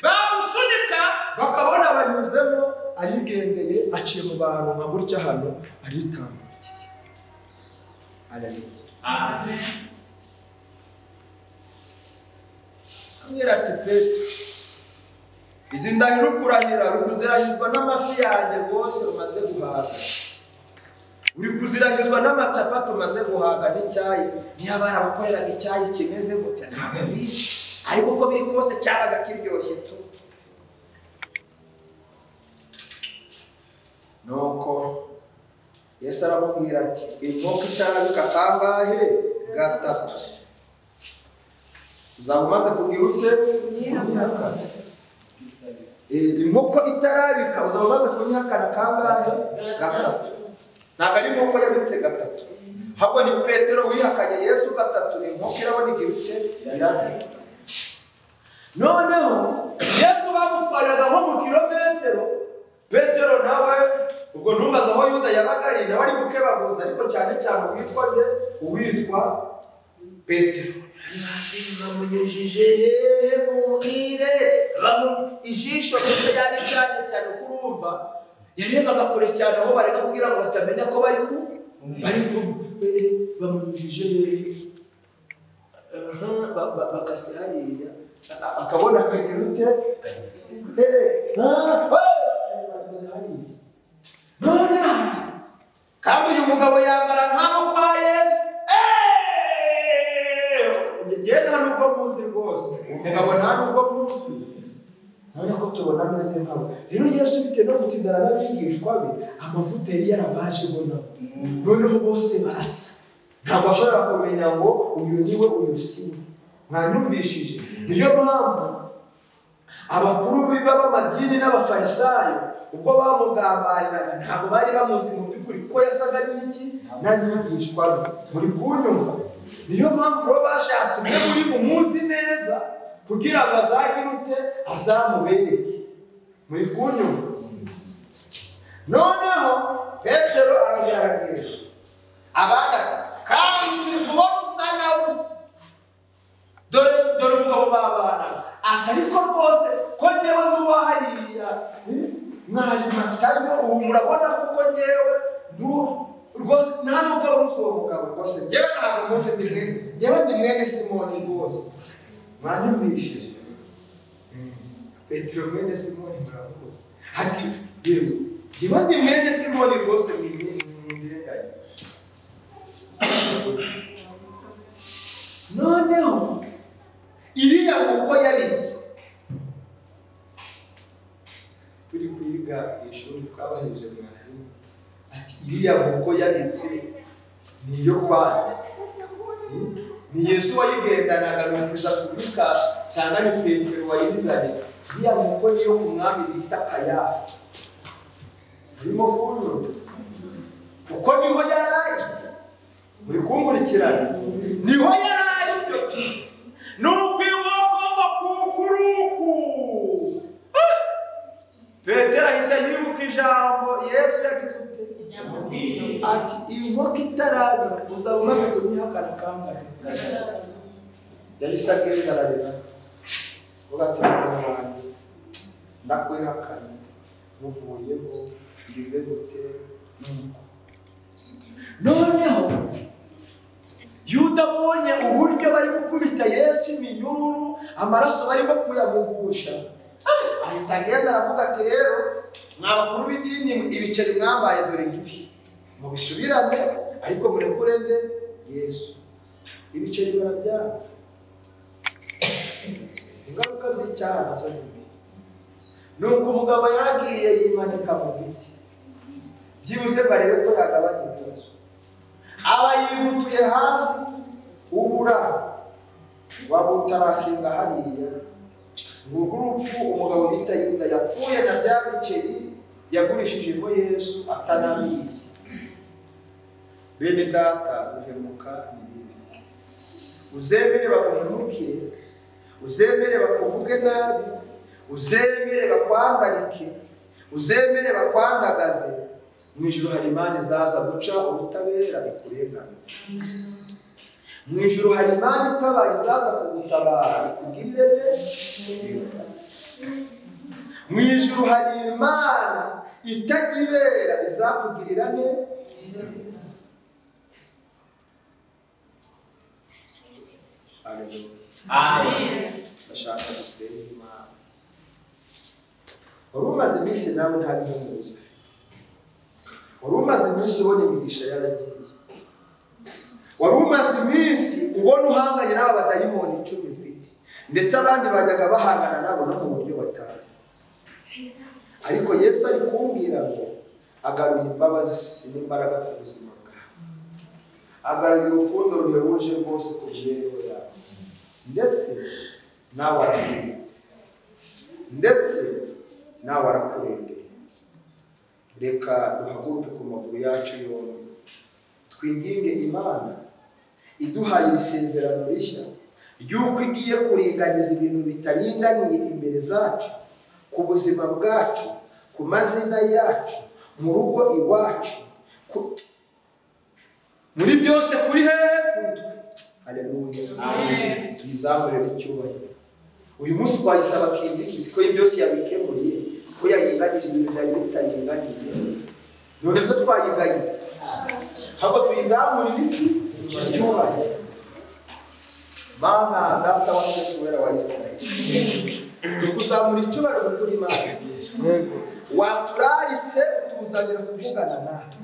Bamusunika bakabona banyuzemo arigendeye, aciye mu bantu nka gutya hano aritambukiye. Haleluya. Amen. Amwira ati Petero, izi ndahiro kurahira uri kuzirahizwa n'amafi yanjye rwose umaze guhaga, uri kuzirahizwa n'amacapati umaze guhaga n'icyayi. Niba barabakoreraga icyayi kimeze gute ntabwo mbizi, ariko uko biri kose cyabaga kiryoshye tu. Nuko Yesu aramubwira ati inkoko itarabika kangahe? Gatatu. Uzaba umaze kugira ute? Inkoko itarabika uzaba umaze kunyihakana kangahe? Gatatu. Ntabwo ari inkoko yabitse gatatu, ahubwo ni Petero wihakanye Yesu gatatu. Inkoko irabona igira ute? Irabika. Noneho Yesu bamutwariraga nko mu kilometero, Petero nawe ubwo ntumbaze aho Yuda yabaga ari, nawe ari gukebaguza, ariko cyane cyane uwitwa nde? Uwitwa Petero. Bamunyujije hehe mumbwire? Ijisho mbese yaricanye cyane, kurumva yarebaga kure cyane aho barega kugira ngo batamenya ko bari ku bamunyujije hehe? Bakase hariya akabona akagira ute? None kandi uyu mugabo yambara nk'abo kwa Yesu. Njye nta nubwo muzi rwose, umugabo nta nubwo muzi, none ko tubona ameze nkabo. Rero Yesu bitewe no gutindana n'abigishwa be, amavuta yari yarabajemo nabo, noneho bose barasa, ntabwo ashobora kumenya ngo uyu niwe uyu si we. Mwanyumvishije? Niyo mpamvu abakuru b'amadini n'abafarisayo ubwo bamugambaniraga ntabwo bari bamuzi mu by'ukuri, kuko yasaga n'iki? N'abigishwa be. Muri kunyumva? Niyo mpamvu rero bashatse umwe muri mumuzi neza kugira ngo azagire ute? Azamubereke. Muri kunyumva? Noneho Petero arabyaragira abandi ati kandi turi kubona usa nawe, dore umugabo babana, ariko rwose ko njyewe nduba hariya mwari Matayo, ubu murabona kuko njyewe rwose nta nubwo muzi uwo mugabo rwose, njyewe ntabwo muzi, njyewe ndi mwene Simoni rwose. Mwanyumvishije? Petero mwene Simoni muravuga ati yewe njyewe ndi mwene Simoni rwose, mwindenganye. Noneho iriya nkoko yabitse, turi kwiga ku ishuri twabaheje mwarimu ati iriya nkoko yabitse ni iyo kwande, ni Yesu wayigendanaga nukiza kubika cyangwa ni Petero wayizanye. Iriya nkoko niyo ku mwami bita Kayafa. Urimo kunyumva? Uko niho yari, muri kunkurikirana, niho yari icyo gihe. Nuko inkoko ngo kukuruku, Petero ahita yibuka ijambo Yesu yagize ute? Ati inkoko itarabika uzaba umaze kunyihakana kangahe? Yahise agenda ararira, avuga ati mwana wanjye ndakwihakanye, muvuyeho ngize gute? Nuko noneho Yuda abonye uburyo bari gukubita Yesu iminyururu, amaraso barimo kuyamuvusha, ahita agenda aravuga ati rero mwa bakuru b'idini, ibiceri mwambaye dore ngibi, mubisubirane ariko murekure nde? Yesu. Ibiceri barabyanga. Ingaruka z'icyaha nazo ni mbi. Nuko umugabo yaragiye yimanika mu giti, byibuze barebe ko yagabanya ibibazo. Aba yivutuye hasi, ubura waba utarakinga hariya. Ngurwo urupfu umugabo bita Yuda yapfuye na bya biceri yagurishijemo Yesu atanabiye. Bene data, guhemuka ni bibi. Uzemere baguhemuke, uzemere bakuvuge nabi, uzemere bakwandarike, uzemere bakwandagaze, mu ijuru hari Imana izaza guca ubutabera ikurenganure. Mu ijuru hari Imana itabara izaza kugutabara ikugirire neza. Mu ijuru hari Imana itajya izakugirira neza. Amen. Ndashaka gusenga Imana. Wari umaze iminsi nawe nta bihumurizo ufite. Wari umaze iminsi ubona imigisha yaragiye. Wari umaze iminsi ubona uhanganye n'aba badayimoni 10 mfite, ndetse abandi bajyaga bahangana nabo no mu buryo batazi. Ariko Yesu ari kumbwira ngo agaruye imbabazi n'imbaraga ku buzima bwawe, agaruye urukundo ruhebuje rwose ku mibereho yawe, ndetse nawe arakwibutse, ndetse nawe arakurengera. Reka duhaguruke ku maguru yacu yombi, twinginge Imana iduhaye isezerano rishya ry'uko igiye kuringaniza ibintu bitaringaniye imbere zacu, ku buzima bwacu, ku mazina yacu, mu rugo iwacu, muri byose kuri hehe kuri twe. Haleluya. Amen. Tuyizamure n'icyubahiro. Uyu munsi twayisaba kindiki ko byose yabikemuye, ko yaringanije ibintu byari bitaringaniye. None se twayiganye, ahubwo tuyizamurire iki icyubahiro. Mana data wa twese wera wa Isirayeli, tukuzamura icyubahiro kuri Imana nziza. Waturaritse utuzanira kuvugana natwe.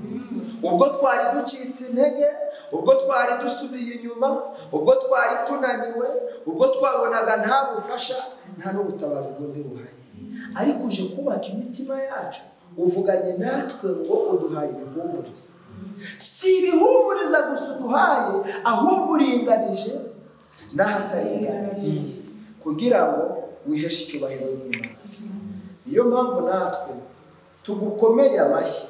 Ubwo twari ducitse intege, ubwo twari dusubiye inyuma, ubwo twari tunaniwe, ubwo twabonaga nta bufasha, nta n'ubutabazi bundi buhari, ariko uje kubaka imitima yacu, uvuganye natwe ngo uduhaye ibihumuriza. Si ibihumuriza gusa uduhaye, ahubwo uringanije n'ahataringaniye kugira ngo wiheshe icyubahiro n'Imana. Niyo mpamvu natwe tugukomeye amashyi.